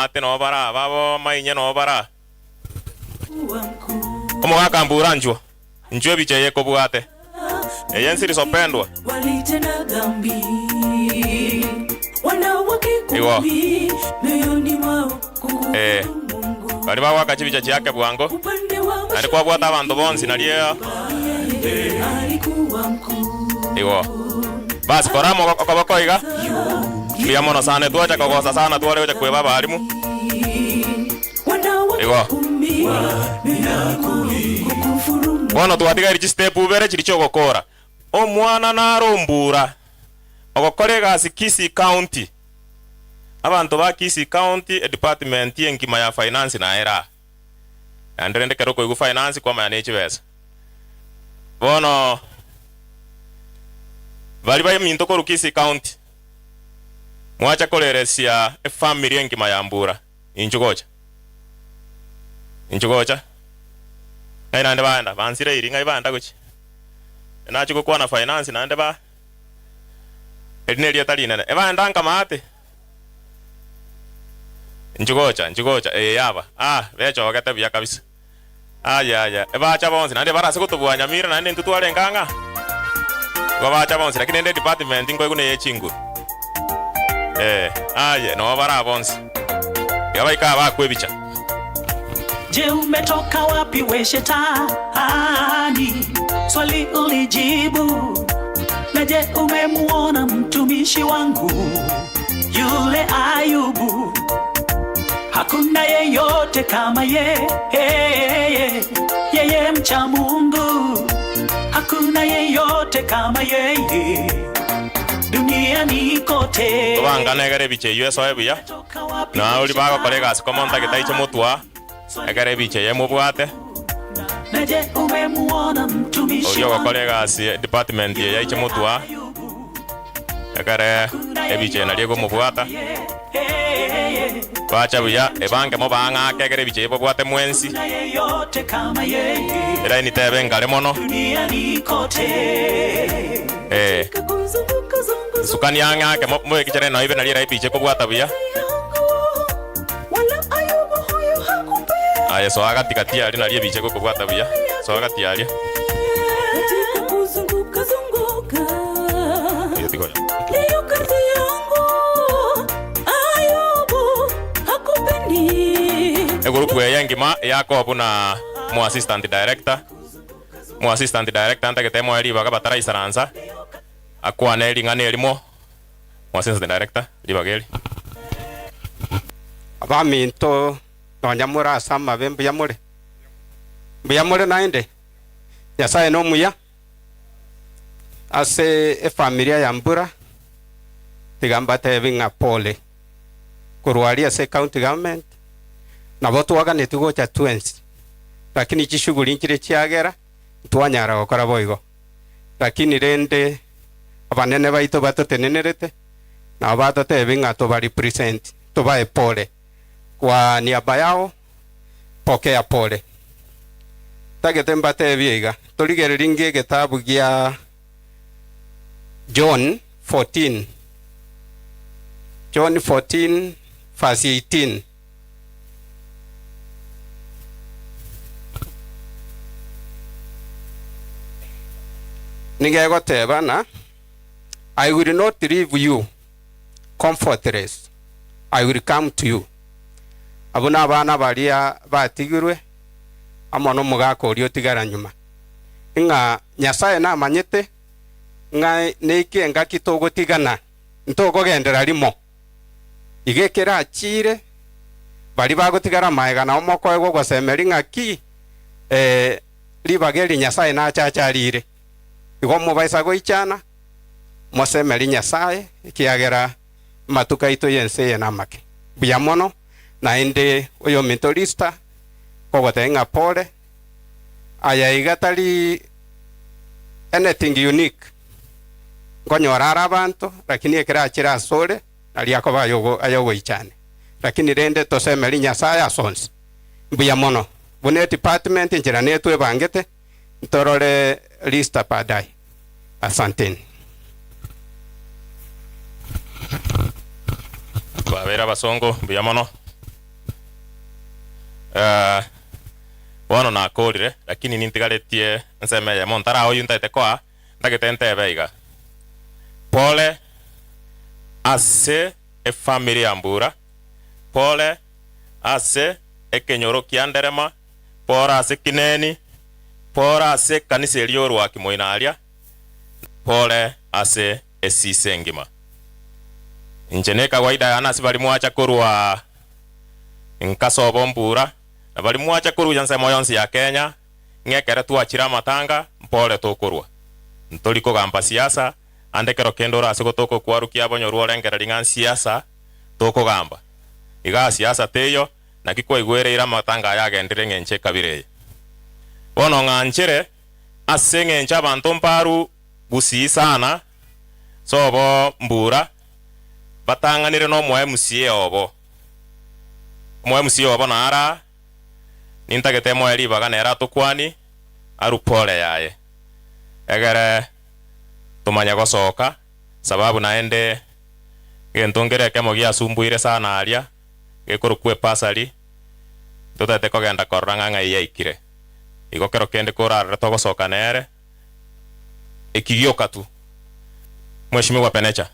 maate noo bare aa, babo mainye noo bare aa. Omogaka mbura nchwo, nchwo ebicha eye ekobwate. Eye nsirisopendwa. Igo. Eh, baria bagoaka chibicha chiake bwango, naende kwabwata abanto bonsi nario igo. Basi kora amo okoboko iga, mbuya mono sana, twacha kogosa sana tware gocha kweba abalimu. Igo. Bono twatigaire chistepu ibere chiria chi'ogokora. Omwana nare ombura, ogokora egasi Kisii County. Abanto ba Kisii County, edepartment engima ya finance naye ere aa. Naende rende ekero okoigwa finance kwamanya ne chibesa. Bono baria baminto korwa Kisii County, mwacha koreresia efamiri engima ya mbura. Inchuo gocha, inchuo gocha. Ng'ai naende baenda? Bansireiri, ng'ai baenda gochia? Nachia gokwana finance naende ba eri nerieta rinene. Ebaenda nkamate. Inchuo gocha, inchuo gocha, eye yaba. Ah, bechogete buya kabisa. Ayaya, ebacha bonsi naende bare ase gotobua Nyamira naende intwe twarenge ang'a. Igo bacha bonsi lakini rende edepartment nkoigwa neye chinguru. Eh, aye noo bare aa bonsi. Iga baika aa bakwa ebicha. Je, umetoka wapi we shetani? Swali ulijibu. Na je, umemuona mtumishi wangu yule Ayubu? Hakuna yeyote kama yeye, yeye mcha Mungu. Hakuna yeyote kama yeye duniani kote. Tobangane egere ebicha eyio esoe buya, na oria bagokora egasi komonto agetaiche motwe aa, ekero ebicha eye emobwate. Na je umemuona mtumishi Oria ogokora wangu egasi department eye aiche motwe aa, Ekere ebicha eye nario egomobwata, bacha buya, ebange mobaang'ake ekere ebicha eye ebabwate mwensi, elaini tebe engare mono. Ee, sukani ang'e ake mo- mobeke chire nonya ibe nario erae ebicha ekobwata buya. Aye soa gati gati aria nario ebicha egokobwata buya, soa gati aria. Eyo tiga oyo. Egurupu eye engima yakoa buna omo assistant director, omo assistant director ntagete emoe ribaga bataraisaransa, akwane ring'ana erimo, omo assistant director, ribaga eri. Abaminto, nonya more ase amabe, mbuya more? Mbuya more naende? Nyasae nomuya ase efamilia ya Mbura, tiga mbatebi ng'a pole. Korwa aria ase county government, nabo twaganetie gocha twensi, lakini chishughuli nchire chiagera ntwanyara gokora boigo. Lakini rende abanene baito batotenenerete, nabo batotebi ng'a toba represent, tobae pole. Kwa niaba yao, pokea pole. Ntagete mbatebie iga, torigererie inge egetabu gia John 14, John 14 verse 18. Nigo egoteba ng'a, I will not leave you comfortless, I will come to you. Abwo nabana baria batigirwe amo nomogaka oria otigara nyuma, ng'a Nyasae namanyete ng'a neike engaki togotigana, ntokogenderera rimo. Igo ekerachiire, baria bagotigara magega nabo mokoegwa ogosemeria ng'a ki, eh, ribaga eri Nyasae nache arire. Igo mobaisa goichana, mosemerie Nyasae, ekiagera amatuko aito y'ense eye namake. Mbuya mono, naende oyominto Lista, nkogotebia ng'a pole, aya iga tari anything unique, nkonyora are abanto, lakini ekero achire asore, nario akoba ayogoichania. Lakini rende tosemerie Nyasae ase onsi. Mbuya mono. Buna edepartment enchera netwebangete, Ntorore Lista baadaye. Asanteni. Twabeire abasongo, mbuya mono. Eh, bono nakorire, lakini nintigaretie ensemo eyemo ntaraoyio ntagete koa, ntagete ntebe iga, Pole ase efamiri ya Mbura, pole ase ekenyoro kia Nderema, pore ase Kineni, pore ase ekanisa eria y'Orwaki moino aria, pore ase esise engima. Inche nekawaida yane ase baria mwacha korwa nkasoba ombura, na baria mwacha korwa ensemo yonsi ya Kenya, ng'a ekero twachire amatanga, mpore tokorwa. Ntori kogamba siasa, ande kero kende ore ase gotoka okwarukia abonyorwa orengereria ng'a nsiasa tokogamba. Igaa siasa teiyo, naki kwaigwereire amatanga aya agendire eng'encho ekabira eye. Bono ng'anchere ase eng'encho abanto mbaru gusii sana, sobo mbura, batang'anire nomoa MCA obo. Omoa MCA obo naro aa, nintagete moe ribaga nere atokwani, arue pole yaye, egere tomanye gosoka, sababu naende egento nkere ekemo giasumbuire sana aria, gekorokwa epasari, ntotagete kogenda korora ng'a ng'ai yaikire. Igo kero kende korarore togosoka nere, Eki gioka tu. Mweshimiwa Penecha.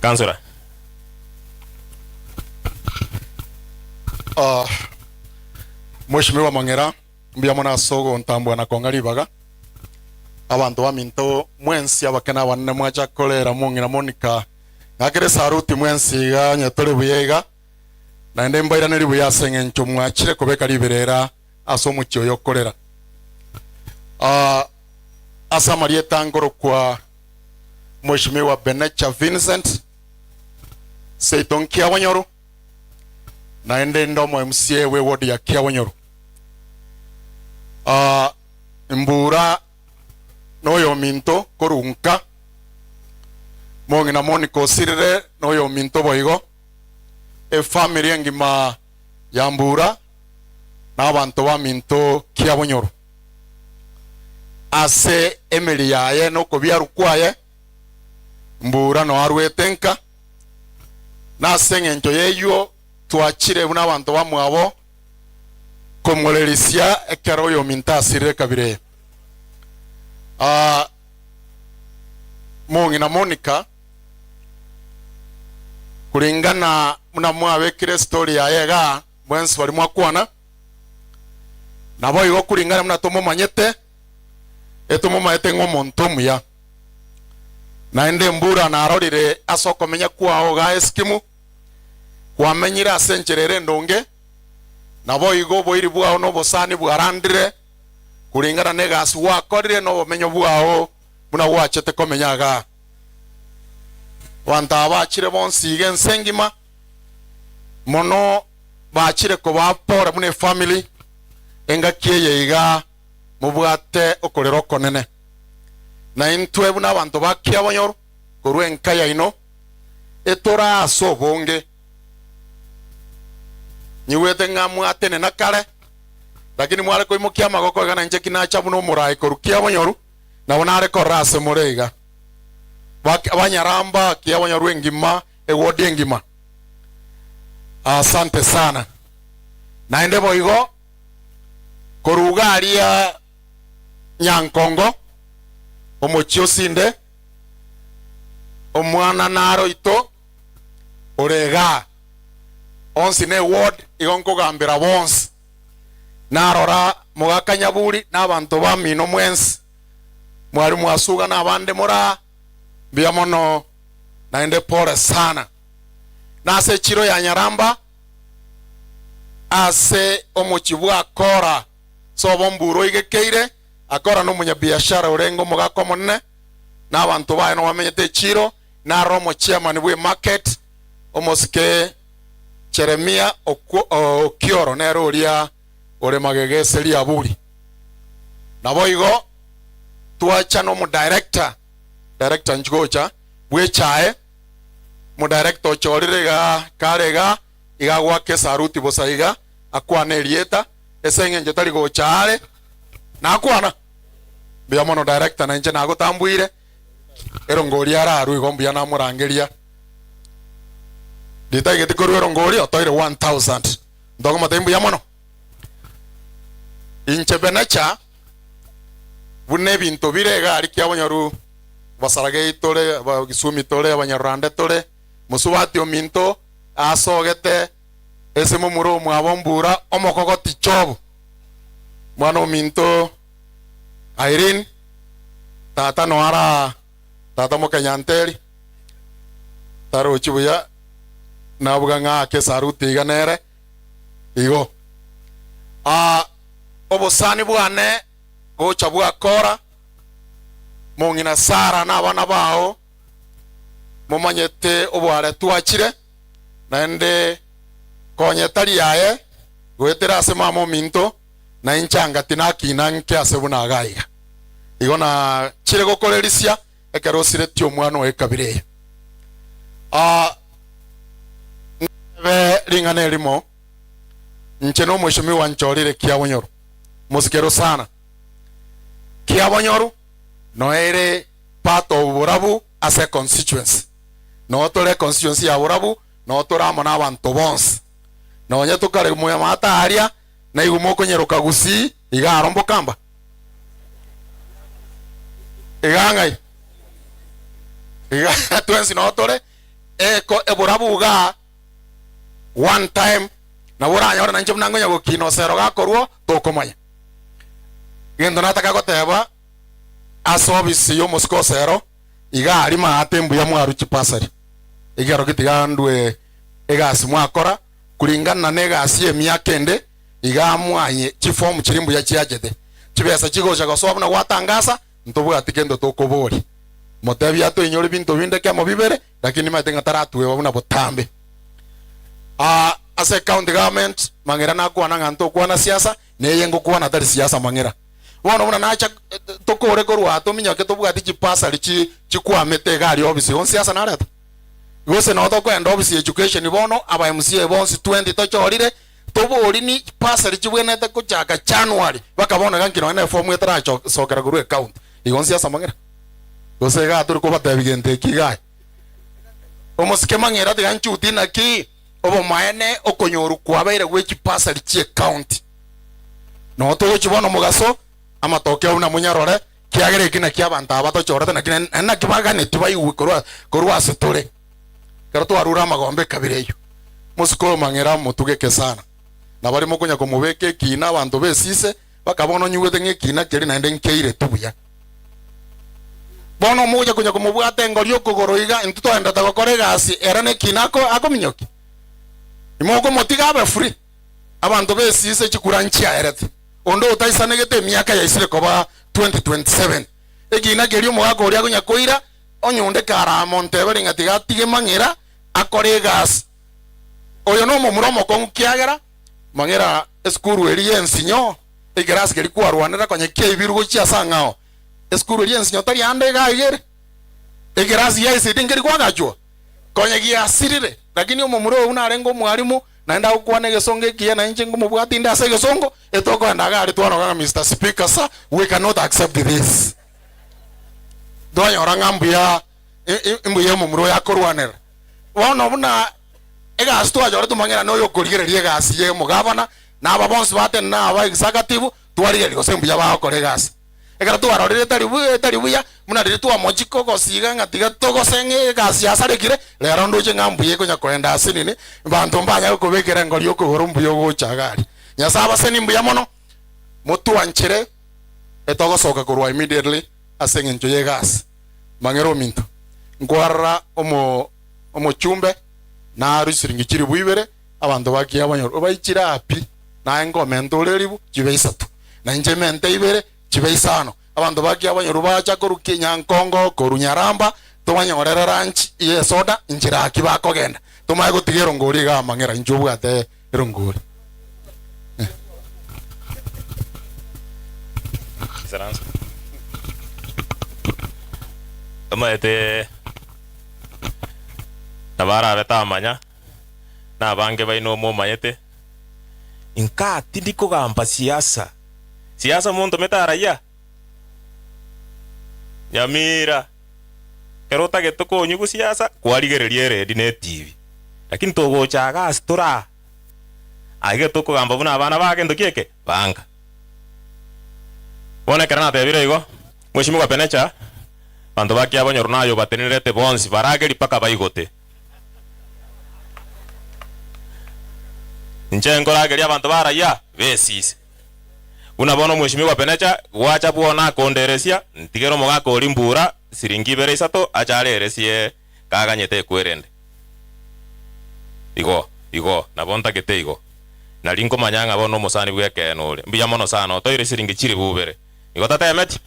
Councillor. Ah, Mweshimiwa Mang'era, mbuya mono ase ogontambua na kong'a ribaga. Abanto baminto mwensi abake na abanene mwacha korera mong'ina Monica. Ng'akere saruti mwensi iga onye tore buya iga. Naende mbairanerie buya ase engencho mwachire kobeka riberera ase omochie oyo okorera. Ah, ase amarieta nkorokwa Mheshimiwa Benecha Vincent seito Nkiabonyoru, naende inde omo MCA bwe ward ya Kiabonyoru. Ah, mbura noyominto korwa nka, mong'ina Monica osirire noyominto boigo. Efamiri engima ya Mbura na abanto baminto Kiabonyoro. Ase emeri yaye na okobiarwa kwaye, Mbura noe arwete nka, na ase engencho y'eyio twachire buna abanto bamwabo komorerisia ekero oyominto asirire ekabira eye. Ah, Mong'ina Monica Kulingana buna mwabekire estori yaye igaa, mwensi baria mwakwana, naboigo kulingana buna tomomanyete, etomomanyete ng'a omonto omuya. Naende embura narorire ase okomenya kwao igaa Eskimu, kwamenyire ase enchera ere endonge, naboigo oboiri bwao na obosani bwarandire kulingana negasi gwakorire na obomenyo bwao buna gwachete komenya igaa. Abanto aba bachire bonsi iga ense engima, mono bachire kobapora buna efamily, engaki eye iga mobwate okorera okonene. Na intwe buna abanto ba Kiabonyoru korwa enka yaino, etore ase obonge. Nyigwete ng'a mwatenena kare, lakini mware koimokia amagoko iga nainche ki nacha buna omoraai korwa Kiabonyoru, Nabo nare korora ase more iga, banyaramba kiabonyorwa engima, ewodi engima. Asante sana. Naende boigo korwa iga aria Nyankongo, omochie osinde, omwana naro oito ore igaa, onsi ne eward, igo nkogambera bonsi. Narora mogaka nyaburi na abanto bamino mwensi, mwari mwasuga na abande moraa, mbuya mono naende pole sana. Nase echiro ya Nyaramba ase omochie bwa Akora sobo mbura oigekeire, Akora nomonyabiashara orenge omogaka omonene, na abanto baye nobamenyete echiro, narora omochairman bwe market omosike Jeremia Okioro nere oria ore magega ase riaburi. Naboigo twacha nomodirector, director inchi gocha, bw'echae, omodirector ochorire iga kare iga, iga agoaka esaruti bosa iga, akwane erieta, ase eng'encho tari gocha are, nakwana. Mbuya mono director na inche nagotambuire, erongo oria ararwe igo mbuya namorangeria. Ritageti korwa erongo oria otoire 1000. Ntokomotebia mbuya mono. Inche Benacha, buna ebinto bire iga aria kiabonyoru, Abasaragei tore, Abagisumi tore, Abanyarurande tore, mosubati ominto asogete ase momura omwabo mbura omokogoti chobu. Mwana ominto Irene, tata noe ara tata mokenyanteri, tarochi buya, nabuga ng'a ake esaruti iga nere igo. Aa, obosani bwane gocha bwakora, mong'ina Sara na abana bao, momanyete oboare twachire, naende konya etari yaye goetera ase mama ominto, na inche anga tinakina nke ase buna iga iga. Igo nachire gokorerisia ekero osiretie omwana oye ekabira eye. Aa, ntebe ring'ana erimo, inche nomoisomi gwanchorire Kiabonyoru, mosikero sana. Kiabonyoru noere part of Borabu ase econstituency. Noo tore econstituency ya Borabu, noo tore amo nabanto bonsi. Nonye tokare moyamate aaria, naigwe mokonyeroka Gusii, iga aro mbokamba. Iga ng'ai? Iga twensi noo tore eko eborabu igaa one time nabo oranyore nainche buna nkonya gokina osero gakorwa tokomanya. Gento nataka goteba ase ofisi y'omosike osero iga aria maate mbuya mwarwa chipasari ekero getiga ndwe egasi mwakora kulingana na egasi y'emiaka ende Iga mwanye chifomu chiria mbuya chiachete, chibesa chigocha gosoa buna gwatangasa, ntobwati kento tokoboria. Motebie atoinyore binto binde kemo bibere, lakini nimanyete ng'a taratueba buna botambe. Aa, ase county government, mang'era nakwana ng'a ntokwana siasa, neye ngokwana tari siasa mang'era. Bono buna nacha tokore korwa aa tominyoke tobwati chipasari chi chikwamete iga aria ofisi, igo nsiasa nareta? Gose noo tokoenda ofisi ya education bono, aba MCA bonsi 20 tochorire, Tobori ni bursary chibwenerete gochaka January baka bono iga nki nonya ne eform etarasokera korwa ecounty. Igo nsiasa mang'ina? Gose igaa tori kobatebi gento eki igaa? Omosike mang'ira tiga nchuti naki obomaene okonyoru kwabeire gwe chibursary chie county. Noo togochi bono mogaso amatokeo buna monyarore kiagera eki nakio abanto aba tochorete naki naende naki baganeti baigwe korwa korwa ase tore. Ekero twarure amagomba ekabira eyio, mosike oyo mang'era motugeke sana, na baria mokonya komobeka ekiina abanto b'esise, baka bono onyigwete ng'a ekiina keria naende nkeiretwe buya. Bono omogocha konya komobwata engori okogoro iga, intwe twagenderete gokora egasi ere nekiina ako akominyokia. Imokomotiga abe free. Abanto b'esise chikura nchiaerete. Onde otaisanegete emiaka yaisire koba 2027. Ekiina keria omogaka oria akonya koira, Onye onde karamontebere ng'a tiga atige mang'era akore egasi, oyo nomomura omokong'u kiagera mang'era esukuru eria y'ensinyo, ekerasi keria kwarwanera konya kiaibirwe gochia ase ang'ao. Esukuru eria y'ensinyo tari ande iga iga ere. Ekerasi gia ICT nkeri kwagachwa? Konya giasirire. Lakini omomura oyo buna arenge omwalimu, naende agokwana egesongo ekiya na inche nkomobwati inde ase egesongo, etokoenda iga aria twanoka ng'a Mister Speaker sir, we cannot accept this. Twanyora ng'a mbuya mbuya omomura oyo akorwanera. Bono buna egasi twanyorete omong'ina noyo okorigereria egasi ya omogabana, na aba bonsi batenena aba executive, twarigereria gose mbuya bagokora egasi. Ekero twarorire etari buya etari buya, buna riria twamochia kogosiga ng'a tiga togose ng'a egasi yasarekire, rero ndoche ng'a mbuya ekonya koenda ase nini, banto mbanyare kobekera engori okogoro mbuya ogocha iga aria. Nyasae abasenie mbuya mono, motwanchere. Etogosoka korwa immediately ase engencho y'egasi. Mang'era ominto, nkwarora omo omochumbe narwe chisiringi chilifu ibere, abanto ba Kiabonyoru obaichire aa pi, naye nkomenta ore elifu chibe isato, na inche mente ibere chibe isano. Abanto ba Kiabonyoru bacha korwa Kinyankongo, korwa Nyaramba, tobanyorere lunch y'esoda inchera aki bakogenda. Tomanye gotiga erongori igaa mang'era, inche obwate erongori. Isaransa. Omanyete nabo arabe tamanya, na abange baino momanyete, inka tindi kogamba siasa. Siasa montomete araiya? Nyamira, ekero otagete konywa siasa, kwarigereria eredi na etibi. Lakini togocha iga ase tore aa, aiga tokogamba buna abana ba gento ki eke? Banga. Bono ekero natebire igo, Mweshimiwa Penecha, abanto ba Kiabonyoru naye obatenenerete bonsi baragerie mpaka baigote. Inche nkorageria abanto ba raia besise. Buna bono Mweshimiwa Penecha gwacha bwona akonderesia, ntigere omogaka oria mbura siringi ibere isato ache areresie kaganyete ekwerende. Igo, igo, nabo ntagete igo. Nari nkomanya ng'a bono omosani bw'ekeene ore. Mbuya mono sana, otoire siringi chilifu ibere. Igo tatemeti?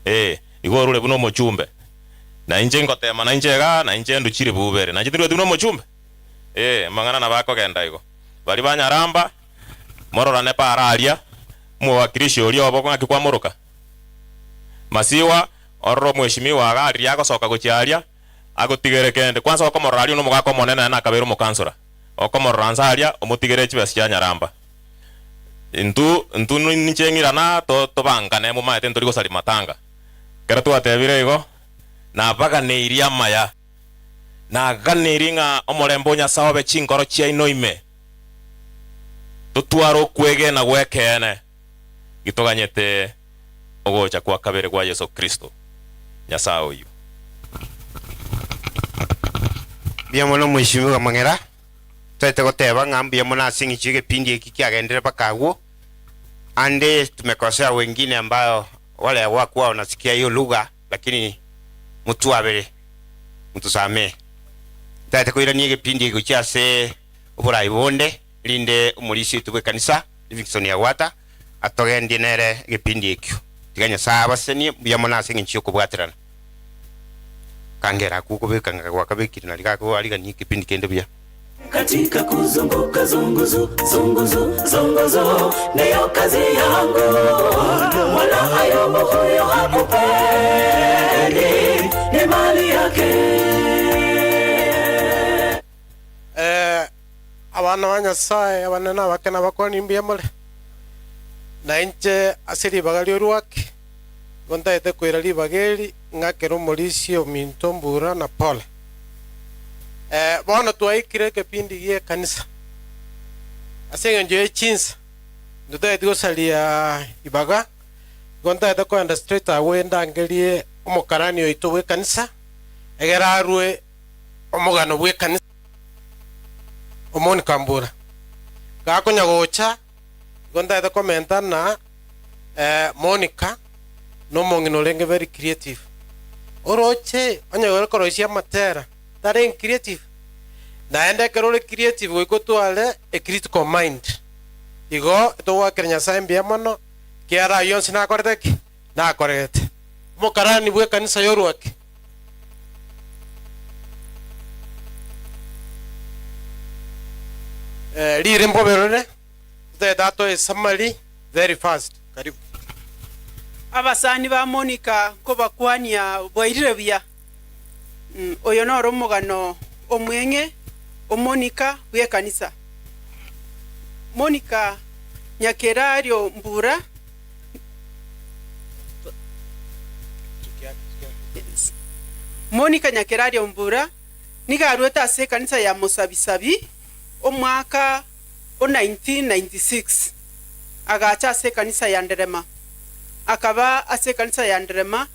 Ee, igo orure buna omochumbe. Na inche ngotema nainche igaa, na inche ndue chilifu ibere. Nainche tindueti buna omochumbe? Ee, amang'ana nabo akogenda igo. Baria banyaramba, mororane para aria, omowakilishi oria obo ng'aki kwamoroka? Masiwa, orore omweshimiwa iga riria agosoka gochia aria, Agotigere kende. Kwansa okomorora aria nomogaka omonene naende nakabeire omokansora. Okomorora nse aria omotigere chibesa chia nyaramba. Intwe intwe ninche ng'irana to tobangane momaete ntori gosaria matanga. Ekero twatebire igo, nabaganeirie amaya, naganeirie ng'a omorembe o Nyasae obe chinkoro chiaino ime, totware okwegena gw'ekeene gitoganyete ogocha kwa kabere gwa Yeso Kristo, Nyasae oyio. Mbuya mono Mheshimiwa Mang'era, toete goteba ng'a mbuya mono ase eng'encho y'egepindi eki kiagenderire mpaka agwo, ande tumekosea wengine ambayo wale hawakuwa wanasikia hiyo lugha lakini motwabere mutusamee. Ntaete koirania egepindi eki gochia ase oborai bonde rinde omorisia oito bw'ekanisa Livingstone Yagwata atogendie nere egepindi ekio. Tiga Nyasae abasenie mbuya mono ase engencho y'okobwaterana. Kangera akwo okobeka ng'a gwakabekire nari gakoarigania ekepindi kende buya. Katika kuzunguka zunguzu zunguzu zunguzu ndiyo kazi yangu Mwana Ayubu huyo hakupendi ni mali yake. Eh, Abana ba Nyasae, abanene na abake nabakwani mbuya more? Na inche ase ribaga ri'orwaki, nigo ntagete koira ribaga eri ng'akere omorisia ominto mbura na pole. Eh, bono twaikire ekepindi gi'ekanisa. Ase engencho ye chinsa, ntotageti gosaria ibaga, nigo ntagete kogenda straight away ndangerie omokarani oito bw'ekanisa, egere arue omogano bw'ekanisa. Omonika mbura gakonya gocha, igo ntagete komenta na Monica nomong'ina orenge very creative. Oroche onye ore koroisia amatera tarenge creative? Naende ekero ore creative goika otware a critical mind. Igo togoakera Nyasaye mbuya mono, ekiagera ayio onsi nakorete ki? Nakorete. Omokarani bw'ekanisa y'orwaki. Eh, rire mbobe rore totagete atoe summary very fast. Karibu. Abasani ba Monica nkobakwania bwairire buya. Oyo noro omogano omweng'e o Monica bw'ekanisa. Monica Nyakerario Mbura. Monica Nyakerario Mbura nigo arwete ase ekanisa ya Mosabisabi omwaka o 1996 agacha ase ekanisa ya Nderema. Akaba ase ekanisa ya Nderema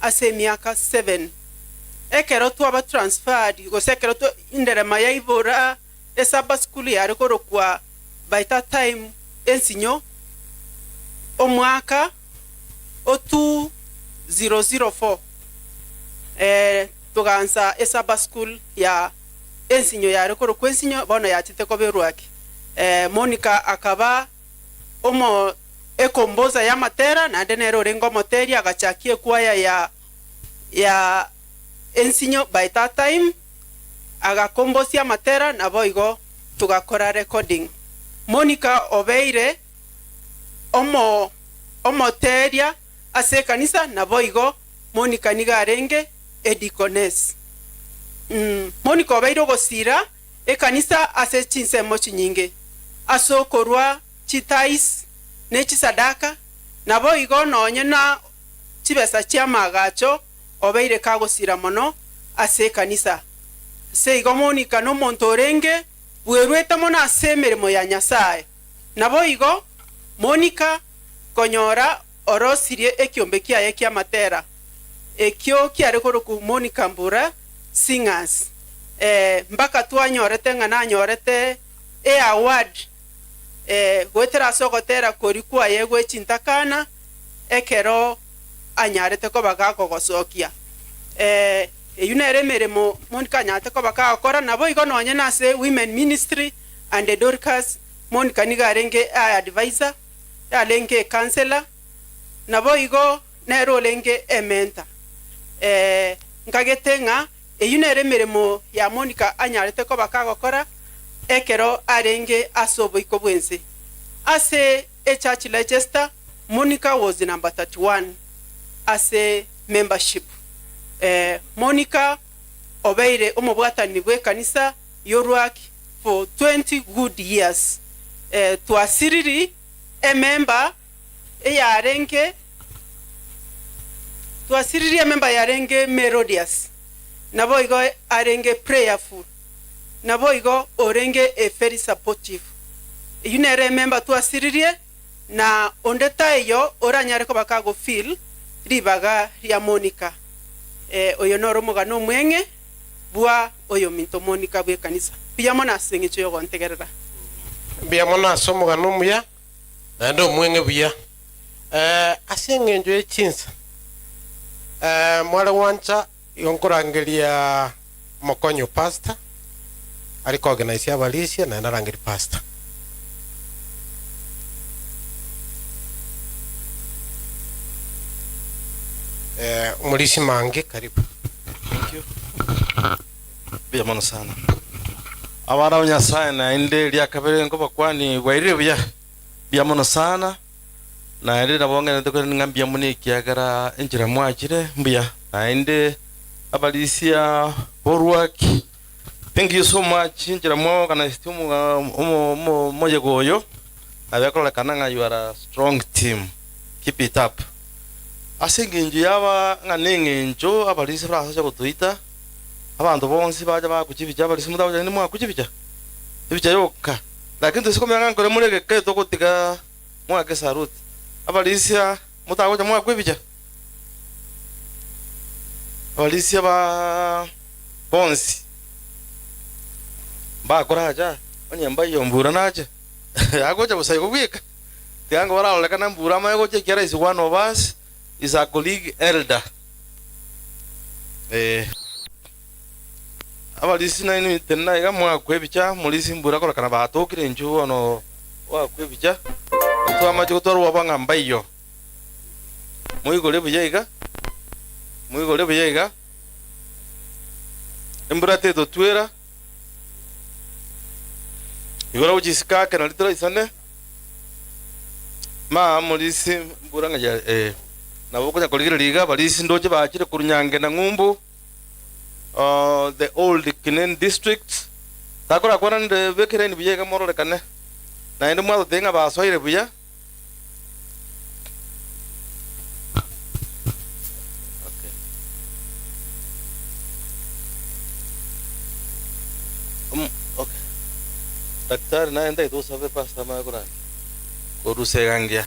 ase emiaka 7. Ekero twaba transferred gose ekero Nderema yaibora Esaba sukulu yare korokwa by that time ensinyo omwaka o 2004 eh, togansa esaba school ya ensinyo yare korokwa ensinyo bono yachete koba erwaki eh, Monica akaba omo ecomposer ya amatera naende nere orenge omoteria agachakia ekwaya ya ya ensinyo by that time. Agakombosia amatera naboigo togakora recording. Monica obeire omo omoteria ase ekanisa naboigo Monica nigo arenge edeaconess. Monica obeire ogosira ekanisa ase chinsemo chinyinge ase okorwa chitithes ne chisadaka naboigo nonye na chibesa chi'amaagacho obeire kagosira mono ase ekanisa. Ase igo Monika nomonto orenge bweruete mono ase emeremo ya Nyasae. Naboigo Monika konyora orosirie ekiombe kiaye ki'amatera, ekio kiare korokwa Monica Mbura Singers, ee, mpaka twanyorete ng'a nanyorete eaward, ee, goetera ase ogotera koria kwaye gwe chintakana, ekero anyarete koba gakogosokia. Ee, eyio nere emeremo Monica anyarete koba kagokora, naboigo nonye nase Women Ministry and Dorcas, Monica nigo arenge eadvisor, yarenge ekansela, naboigo nere orenge ementa. Ee, nkagete ng'a eyio nere emeremo ya Monica anyarete koba kagokora ekero arenge ase oboiko bw'ense. Ase echurch register, Monica was number 31 ase membership. Ee, Monica obeire omobwatani bw'ekanisa y'orwaki for 20 good years. Ee, twasiriri ememba eyarenge twasiririe ememba yarenge melodious, naboigo arenge prayerful, naboigo orenge a very supportive. Eyio nere ememba twasiririe na onde taiyo oranyare koba kago fill ribaga ria Monica. Eh, oyo noro omogano omweng'e bwa oyominto Monica bw'ekanisa. Mbuya mono ase eng'encho y'ogontegerera. Mbuya mono ase omogano omuya, naende omweng'e buya. Ase engencho ye chinsa, mware gwancha igo nkorangeria omokonyi o pastor, are koorganize abarisia naende arangerie pastor. Omorisia Mange, karibu. Thank you. Mbuya mono sana. Abana ba Nyasaye naende riakabere nkobakwani bwairire buya. Mbuya mono sana. Naende nabo ng'enete korende ng'a mbuya mono ekiagera enchera mwachire mbuya. Naende abarisia b'orwaki thank you so much enchera mwaorganised omoyega oyo nabo ekororekana ng'a you are a strong team. Keep it up. Ase engencho y'aba ng'a neng'encho abarisia barasache gotoita, abanto bonsi bacha baakwa chibicha, abarisia motagocha naende moakwe chibicha, ebicha yoka. Lakini toise komenya ng'a nkore more egeka togotiga moake esaruti. Abarisia motagocha moakwe ebicha, abarisia ba bonsi mbakoracha onye mbaiyo mbura nache agocha bosa igo bweka. Tiga bararorekane mbura amanye gocha ekiagera is one of us, is a colleague elder. Eh. Abarisi nainwe tenena iga mwakwa ebicha, morisi mbura kororekana batokire inchuo bono wakwa ebicha, twamache gotwarwa obo ng'a mbaiyo. Moigore buya iga, moigore buya iga, embura tetotwera, Igoro gochia isiko ake nario toraisane, ma morisi mbura ng'a ya eh, nabo okonya korigereria iga abarisi ndoche bachire korwa Nyange na Ng'umbu, uh, the old Kineni district, takorakwana nde beka elaini buya iga mororekane, naende mwatotebia ng'a basoire buya. Okay. Um, okay. Daktari naye ntagete osabe pastor amanye korandia korusia egangia.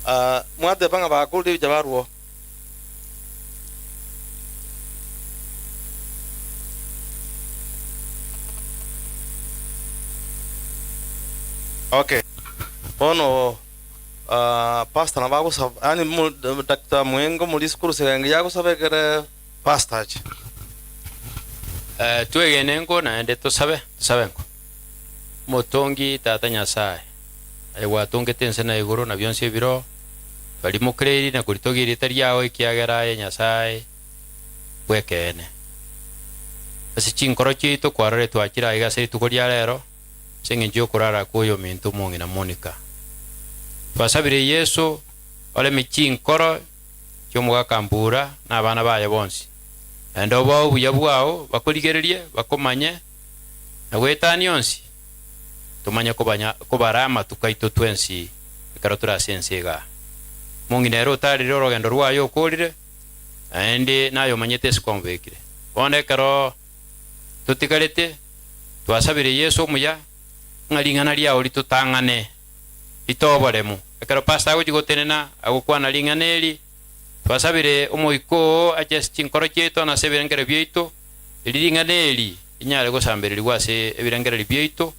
Ah, mwateba ng'a bakorire ebicha barwo. Okay. Bono ah, pastor nabo agosaba yaani mo Doctor Mwenga omorisia korusia egangia yagosaba ekere pastor ache. Eh, twegene nko naende tosabe, tosabe nko. Omotongi Tata Nyasae, aye gwatongete ense na igoro na bionsi ebiroo, Twarimokereirie na koritogia erieta riao, ekiagera aye Nyasae bw'ekeene. Ase chinkoro chiaito kwarorire twachire aiga ase rituko ria rero, ase engencho y'okorara kw'oyominto omong'ina Monica. Twasabire Yeso oreme chinkoro chi'omogaka Mbura na abana baye bonsi, naende obae obuya bwao bakorigererie, bakomanye, na goetania onsi tomanye kobanya kobara amatuko aito twensi ekero tore ase ense igaa. Omong'ina ere otarire orogendo rwaye okorire, naende naye omanyete ase kwamobekire. Bono ekero totigarete, twasabire Yeso omuya, ng'a ring'ana riao ritotang'ane, ritoe oboremu. Ekero pastor agochia gotenena agokwana ring'ana eri, twasabire Omoika oo ache ase chinkoro chiaito na ase ebirengererio biaito, erio ring'ana eri rinyare gosambererigwa ase ebirengererio biaito,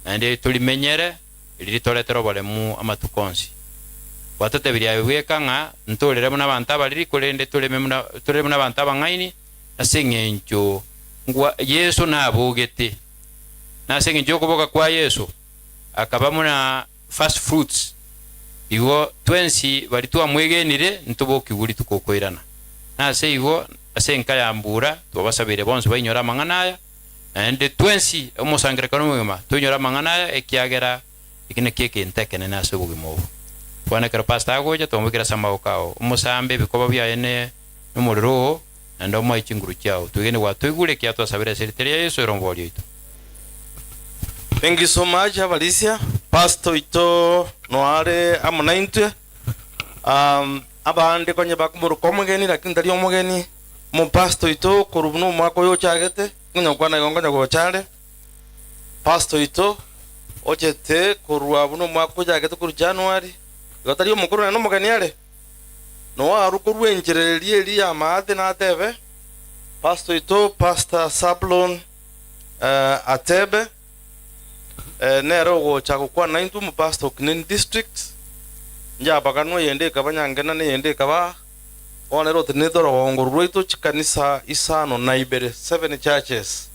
naende torimenyere, erio ritoretere oboremu amatuko onsi. Gwatotebirie aye bweka ng'a ntorere buna abanto abariri, korende toreme buna torere buna abanto abang'aini, ase engencho ngwa Yeso nabogete. Na ase engencho y'okoboka kwa Yeso, akaba buna first fruits. Igo twensi baria twamwegenire ntobokigwe rituko okoirana. Na ase igo ase enka ya mbura twabasabeire bonsi bainyore amang'ana aya, naende twensi omosangererekano omogima toinyore amang'ana aya, ekiagera eki nakio egento ekenene ase obogima obo. Bono ekero pastor agocha twamobekire ase amaboko ao, omosambe ebikoba biaye ne nomorero oo, naende omoe chinguru chiao. Twegene gwatoigure ekiagera twasabire ase erieta ria Yeso ere omobori oito. Thank you so much abarisia. Pastor oito noare amo naintwe. Um, abande konye bakomoroka omogeni lakini tari omogeni. Omopastor oito korwa buna omwaka oyo ochagete, nkonya gokwana igo nkonya gocha are. Pastor oito ochete korwa buna omwaka ochagete korwa January, igo tari omokoro naende omogeni are. Noarwe korwa enchera eria eria y'amaate natebe, Pastor oito, Pastor Sablon Atebe, nere ogocha gokwana naintwe, omopastor o Kineni District, njabaganwa eyende ekaba Nyangena na eyende ekaba bono ere otenenerete orogongo rwaito chikanisa isano na ibere, seven churches.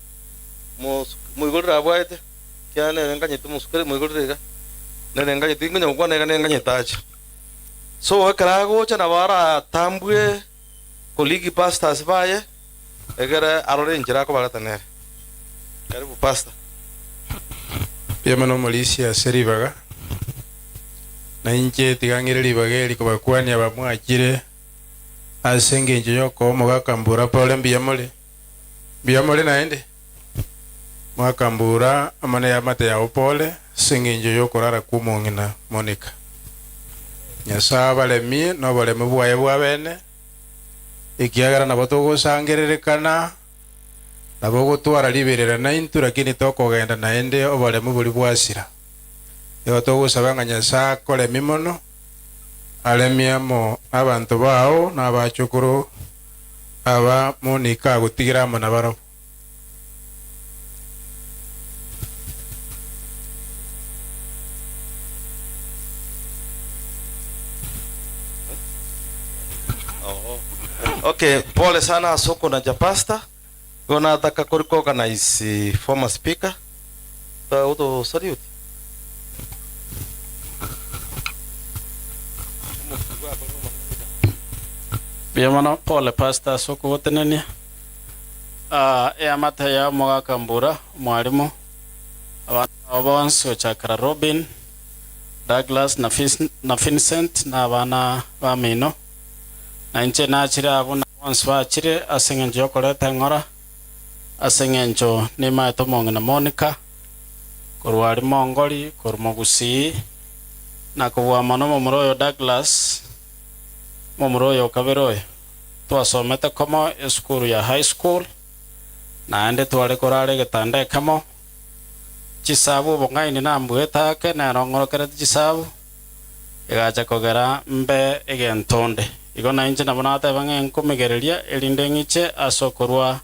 Moigorere abwo aete, ekiagera nere nganyete mosukere moigorere iga, nere nganyete nkonya gokwana iga nere nganyete ache. So ekero agocha nabo aratambwe colleague pastors baye egere arore enchera akobareta nere. Karibu pastor. Mbuya mono omorisia ase ribaga, na inche tiga ng'ire ribaga eri kobakwania abamwachire ase engencho y'okoa omogaka mbura pole mbuya more? Mbuya more naende? Mwaka mbura amo neamate yao pole ase engencho y'okorara kw'omong'ina Monica. Nyasae abaremie noboremu bwaye bw'abene, ekiagera nabo togosangererekana, nabo ogotwara riberera naintwe, lakini tokogenda naende oboremu boria bwasira. Igo togosaba ng'a Nyasae akoremie mono, aremie amo nabanto bao na abachokoro aba Monica agotigera amo nabarabwo. Okay, pole sana ase okonacha pastor. Igo nataka kori koorganize former speaker. Oto salute. Mbuya mono pole pastor ase okogotenenia. Eamate ya omogaka Mbura, omwalimu, abana babo bonsi gochakera Robin, Douglas na na Vincent na abana bamino. Na inche nachire abwo na bonsi bachire ase engencho y'okoreta eng'ora, ase engencho nimaete omong'ina Monica, korwa aria Mongori, korwa Mogusii, na kobua mono omomura oyo Douglas, omomura oyo okabere oyo. Twasomete komo esukuru ya high school, naende tware korara egetanda ekemo. Chisabu obong'aini nambuete ake, nere ong'orokereti chisabu, egacha kogera mbe egento onde. Igo nainche nabo nateba ng'a nkomigereria erinde ng'iche ase okorua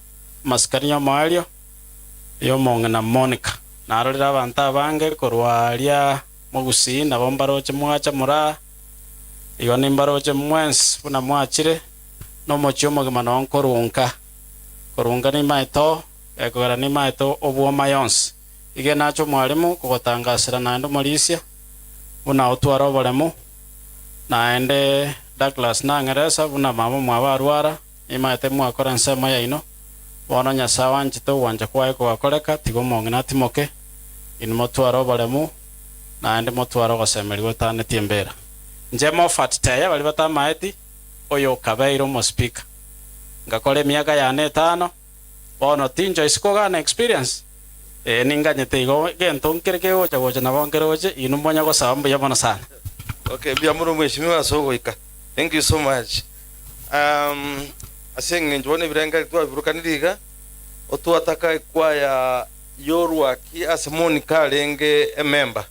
amasikani y'omoerio y'omong'ina Monica. Narorire abanto abange korwa aria mogusii nabo mbaroche mwacha moraa. Igo nimbaroche mwensi buna mwachire, nomochie omogima noo nkorunka. Korunka nimaete oo, gekogera nimaete obwoma yonsi. Iga nache omwalimu kogotangasera naende omorisia, buna otware oboremu, naende Douglas nang'eresa buna mama omwabo arwara, nimaete mwakora ensemo yaino. Bono Nyasae oanchete ogwancha kwaye kogakoreka, tiga omong'ina atimoke, inwe motware oboremu, naende motware ogosemeria gotanetie embera. Inche Moffat Teya baria batamaeti, oyo okabeire omospeaker. Ngakora emiaka yane etano, bono tinchoisi kogana experience, ee ninganyete igo gento nkere kegocha gocha nabo nkeroche, inwe monya gosaba mbuya mono sana. Okay, mbuya mono mheshimiwa ase ogoika. Thank you so much. Um, Ase eng'encho bono ebirengererio twabiburukanirie iga, otwataka ekwaya y'orwaki ase Monica arenge ememba.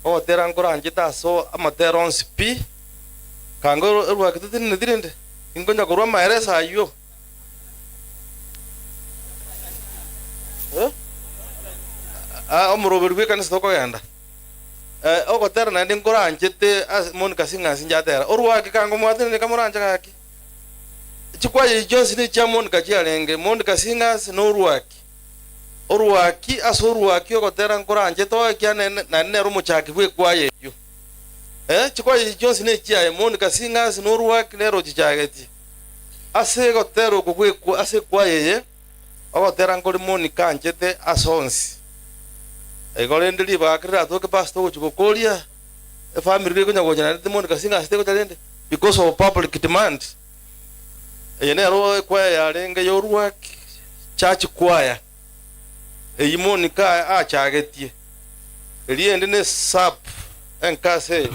Ogotera nkoranchete ase amatera onsi pi, kanga orwaki toteneneti rende, inkonya korwa amaereso ayio. Eh? Ah, omoroberi bw'ekanisa tokogenda. Eh, ogotera naende nkoranchete ase Monica sing'ansi njatera. Orwaki kanga omwatenene kamoranche gaki. Chikwaya echi chionsi nechia Monica chiarenge, Monica Singers na Orwaki. Orwaki ase orwaki ogotera nkoranchete oo ekiagera nere naende nere omochaki bw'ekwaya eyio. Eh, chikwaya echi chionsi nechiaye, Monica Singers na Orwaki nere ochichagetie. Ase egotera oko gw'ekwa ase ekwaya eye, ogotera nkore Monica anchete ase onsi. Igo rende ribaga ki riratoke pastor ogochia gokoria efamiri gekonya gocha naende Monica Singers tegocha rende? Because of public demand. Eye nero ekwaya yarenge y'Orwaki Church Choir, eyio Monica achagetie. Eria ende ne sub enkase eye.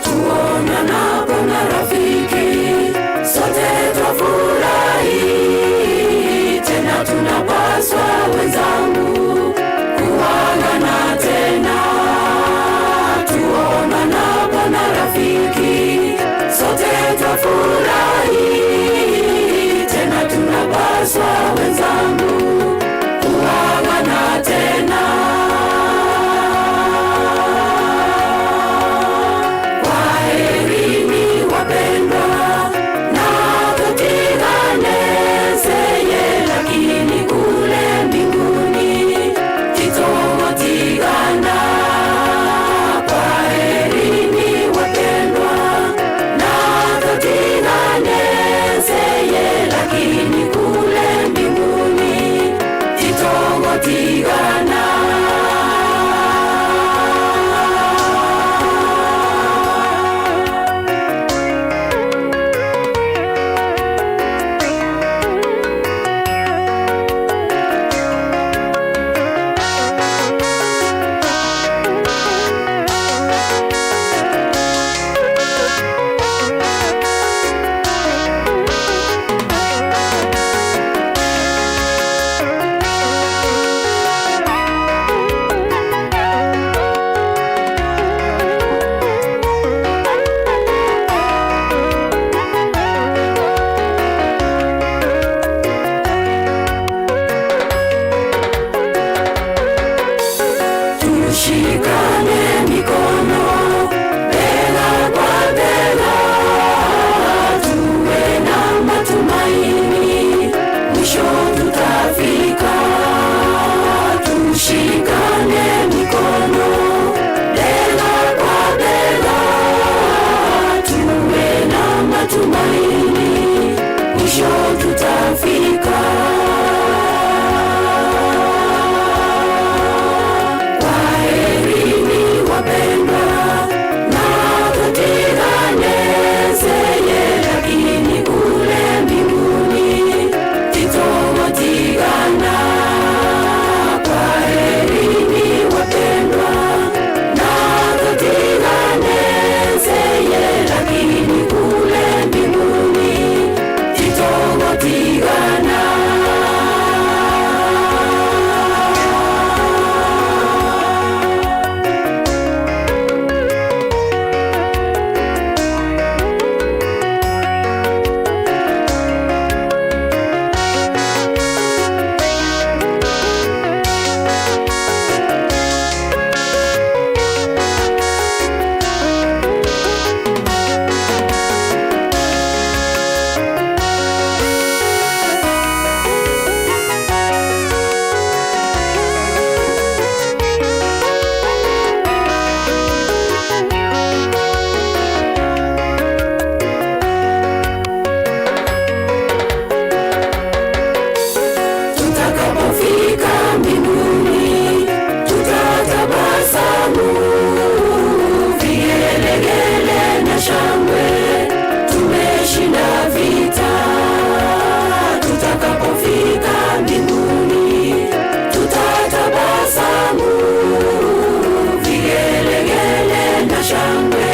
Tuonanapo na rafiki, sote twafurahi, tena tunapaswa wenzangu kuagana tena. Tuonanapo na rafiki, sote twafurahi, tena tunapaswa wenzangu kuagana tena. Kwaherini wapendwa, na tutigane seye, lakini kule mbinguni titotigana. Kwaherini wapendwa, na tutigane seye, lakini kule mbinguni titotigana. Tushikane mikono bega kwa bega, tuwe na matumaini, mwisho tutafika. Tushikane mikono bega kwa bega, tuwe na matumaini, mwisho tutafika. shangwe,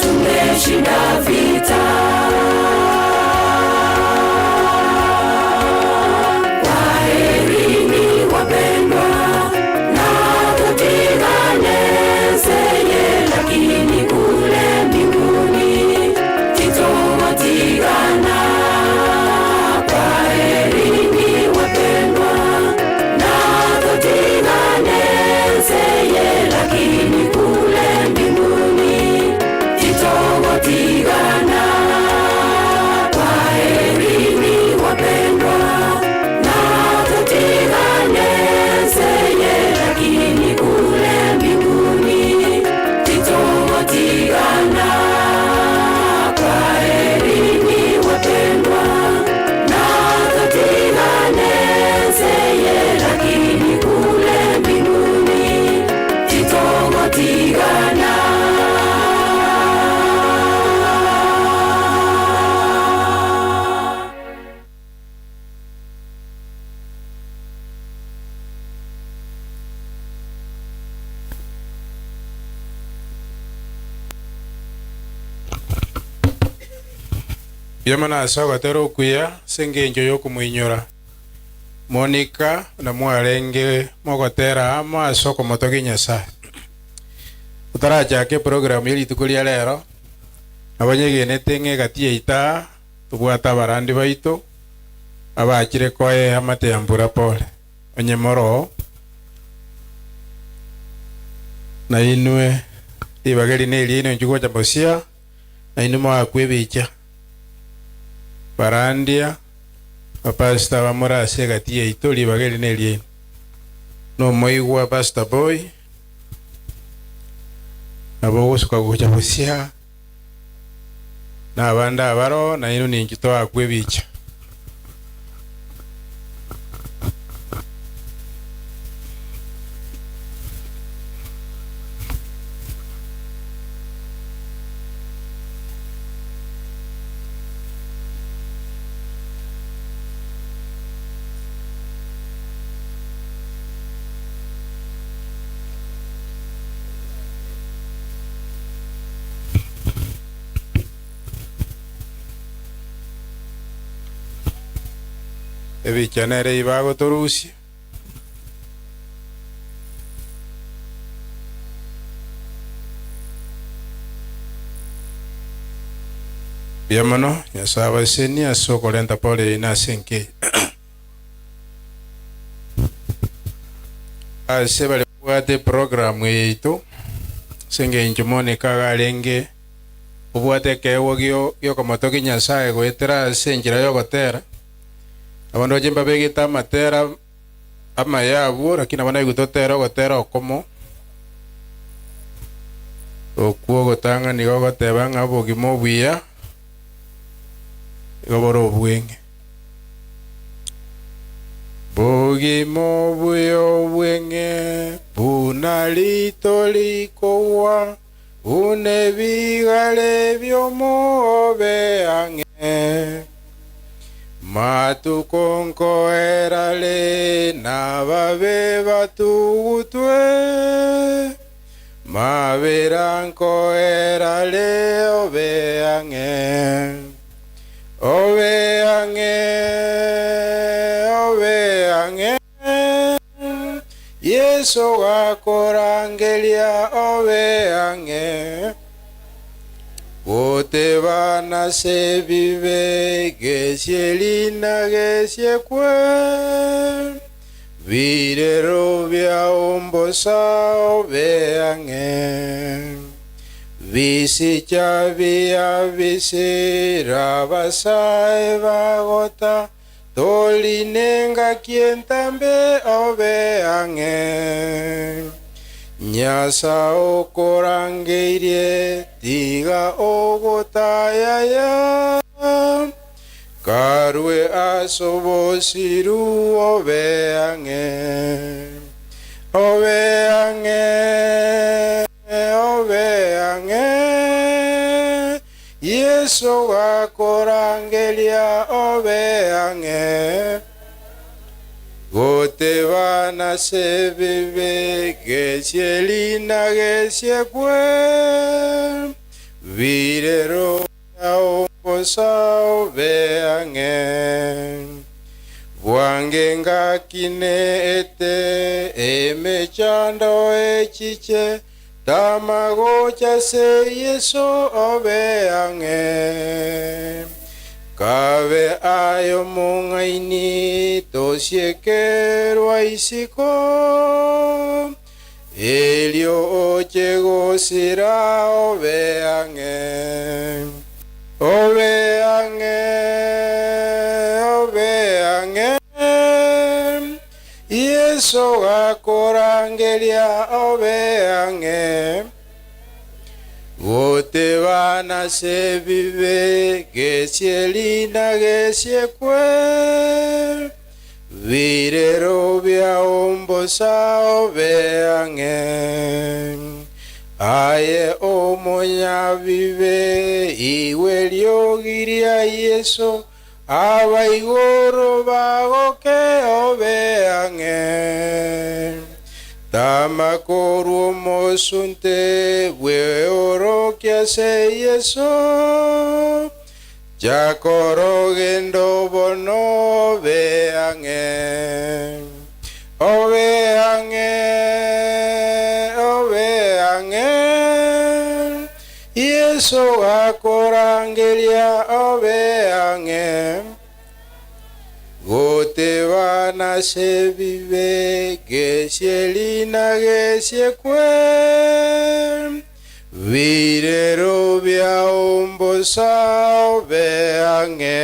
tumeshinda vita. Kwaherini wapendwa, na tutigane seye, lakini kule mbinguni titotigana. Kwaherini wapendwa, na tutigane seye, lakini kule mbinguni titotigana. Kwaherini wapendwa, na tutigane seye, lakini kule mbinguni titotigana. Kwaherini wapendwa, na tutigane seye, lakini kule mbinguni titotigana. Mbuya mono ase ogotera okuya ase eng'encho ya okomoinyora Monica na mwarenge mogotera amo ase okomotogia Nyasaye. Totarachaka eprogram ya rituko ria rero, nabo nyegenete ng'a egati yaito aa tobwate abarandi baito abachire koe amate ya mbura pole. Onye moroo na inwe ribaga eri na eriaino inchuo gocha bosia na inwe moakwa ebicha. Barandia bapastor bamore ase egati yaito ribaga eri na eriaino. Nomoigwa Pastor Boy nabo ogosuka gocha bosia na abande abaro na inwe ninki toakwa ebicha. Ebicha nere ibagotorusia. Mbuya mono, Nyasae abasenie ase okorenta pole yaino ase enka eye. Ase baria babwate eprogramu eye yaito, ase engencho Monica iga arenge obwate ekeegwa gio giokomotogia Nyasae goetera ase enchera yogotera, Nabo ndoche mbabegete amatera amaya abwo, lakini nabo naigwete otere ogotera okomo, okwo ogotang'ani gogoteba ng'a obogima obuya nigo bore obweng'e. Bogima obuya obweng'e buna rito rikogwa, buna ebigare bi'omobe ang'e. Matuko nkoerare nababe batugutwe, mabera nkoerare obe ang'e, obe ang'e, obe ang'e. Yeso gakorangeria obe ang'e. Goteba nase ebibe gesie rina gesie kwe, birero bia ombosa obe ang'e. Bisicha bia bisira basae bagota, toline ngaki entambe obe ang'e. Nyasa okorangeirie tiga ogotayaya, karue ase obosiru obe ang'e, obe ang'e, obe ang'e. Yeso gakorangeria obe ang'e. Gotebana ase ebibe, gesie rina gesie kwe, birero biao mbosa obe ang'e. Bwange ngakine ete emechando echiche, tamagocha se Yeso obe ang'e. Kabe aye omong'aini tosiekerwa isiko, erio oche gosira obe ang'e. Obe ang'e, obe ang'e, Yeso gakorangeria obe ang'e. Gotebana ase ebibe, gesie rina gesie kwe, birero biao mbosa obe ang'e. Aye omonyabibe, igwa eriogi ria Yeso, abaigoro bagoke obe ang'e. Tama korwa omosunte bweorokia ase Yeso, chaka orogendo bono obe ang'e. Obe ang'e, obe ang'e, Yeso gakorangeria obe ang'e. Gotebana ase ebibe, gesie rina gesie kwe, birero biao mbosa obe ang'e.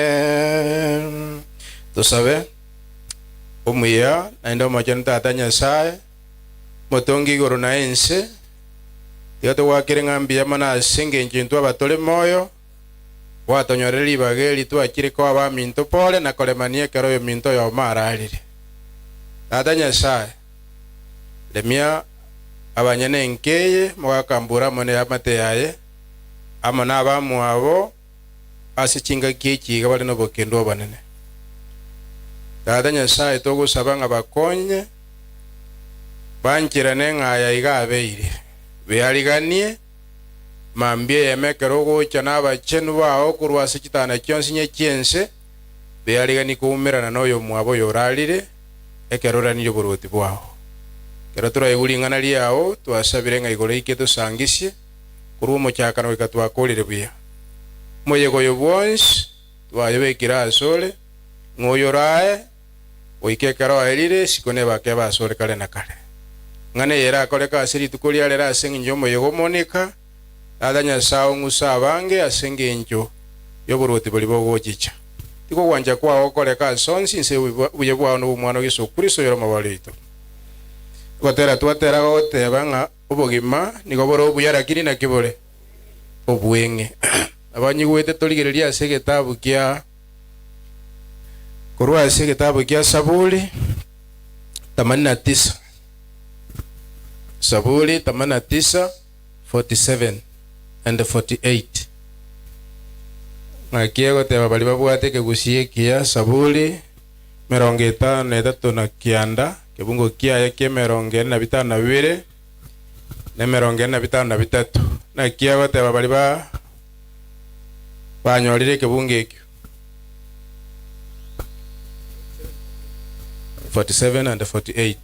Tosabe. Omuya naende omochenu Tata Nyasae, Omotongi igoro na ense, tiga togoakere ng'a mbuya mono ase engencho intwe abatore moyo, gwatonyorire ribaga eri twachire koa abaminto pore na koremania ekero oyominto oyomo ararire. Tata Nyasae, remia abanyene enka eye mogakambura amo neamate yaye, amo nabamwabo ase chingaki echi iga bare nobokendu obonene. Tata Nyasae, togosaba ng'a bakonye, bancherane ng'a aya iga abeire, beariganie, Mambia eyemo ekero ogocha nabachenu bao korwa ase chitana chionsi inye chi'ense, beariganie koumerana noyomwabo oyorarire, ekero oranirie oboruoti bwao. Ekero toraigwe ring'ana riao, twasabire ng'a igoro eike tosangisie, korwa omochakano goika twakorire buya. Omoyega oyo bwonsi twayobekire asore, ng'a oyorae, Goika ekero aerire, isiko nebake ebe asore kare na kare. Ng'ana eye erakoreke ase rituko ria rero ase engencho y'omoyega o Monika, Tata Nyasae ong'use abange ase engencho y'oboruoti boria bogochicha. Tiga ogwancha kwao gokoreke ase onsi inse y'obuya bwao na obw'Omwana o Yeso Kristo oyore Omobori oito. Ogotera twatera gogoteba ng'a obogima nigo bore obuya lakini naki bore obweng'e. Abanyigwete torigererie ase egetabu kia. Korwa ase egetabu kia Saburi 89, Saburi 89, 47 and 48. Ng'aki egoteba baria babwate ekegusii ekiya, Saburi 53, kebungo kiaye kia 45 na 43. Naki egoteba baria ba banyorire ekebungo ekio. 47 and 48.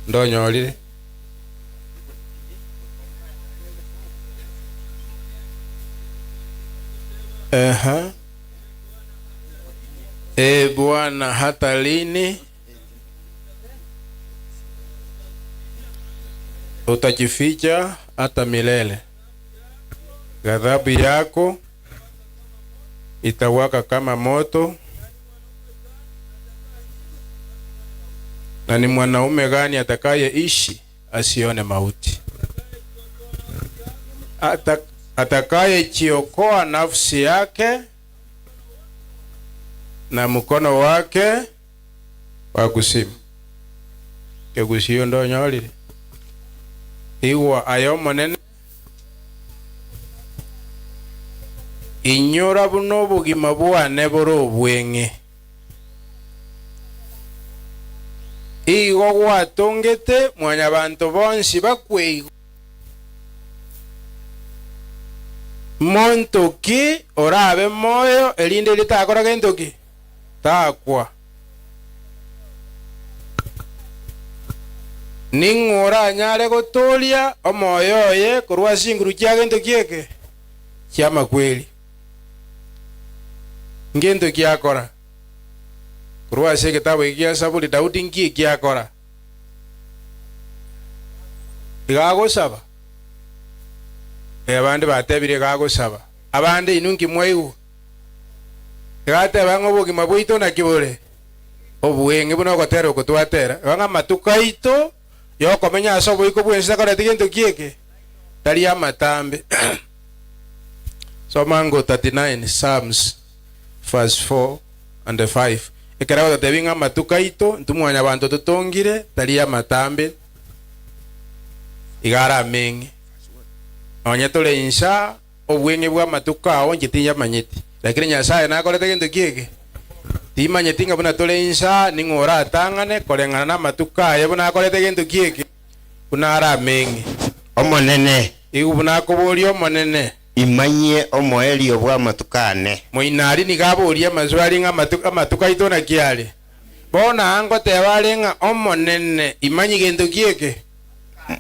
Ndonyorire? Ehe. Ee Bwana, hata lini utajificha hata milele? Ghadhabu yako itawaka kama moto, na ni mwanaume gani atakayeishi asione mauti? Atakayejiokoa nafsi yake na mkono wake wa kuzimu. Kegusii ndonyorire? Igwa aye Omonene. Inyora buna obogima bwane bore obweng'e. Igo gwatongete mwanyabanto bonsi bakwe igo. Monto ki orabe moyo erinde erio takora gento ki? Takwa. Ning'o oranyare gotooria omoyo oye korwa ase chinguru chia gento ki eke? Chi'amakweri. Ngento ki akora? Korwa ase egetabu eke gia Saburi, Daudi nki eki akora? Iga agosaba. Abande batebire iga agosaba. Abande inwe nki mwaigwa? Iga ateba ng'a obogima bwaito naki bore? Obweng'e buna ogotera oko twatera. Iga ng'a amatuko aito yokomenya ase oboiko bw'ense takoreti gento ki eke? Tari amatambe. Soma ngo 39 Psalms verse 4 and 5. Ekero agototebia ng'a amatuko aito intwe mwanyabanto totongire tari amatambe, iga arameng'e. Nonye tore insa obweng'e bw'amatuko ao inche tinyamanyeti, lakini Nyasae nakorete gento ki eke? Timanyeti ng'a buna tore insa ning'o oratang'ane koreng'ana namatuko aye buna akorete gento ki eke, buna arameng'e. Omonene. Igo buna akoboria Omonene. Imanyie omoerio bw'amatuko ane. Moinari nigo aborie amaswali ng'a amatuko aito naki are. Bono aa ngoteba are ng'a Omonene, imanyie gento ki eke?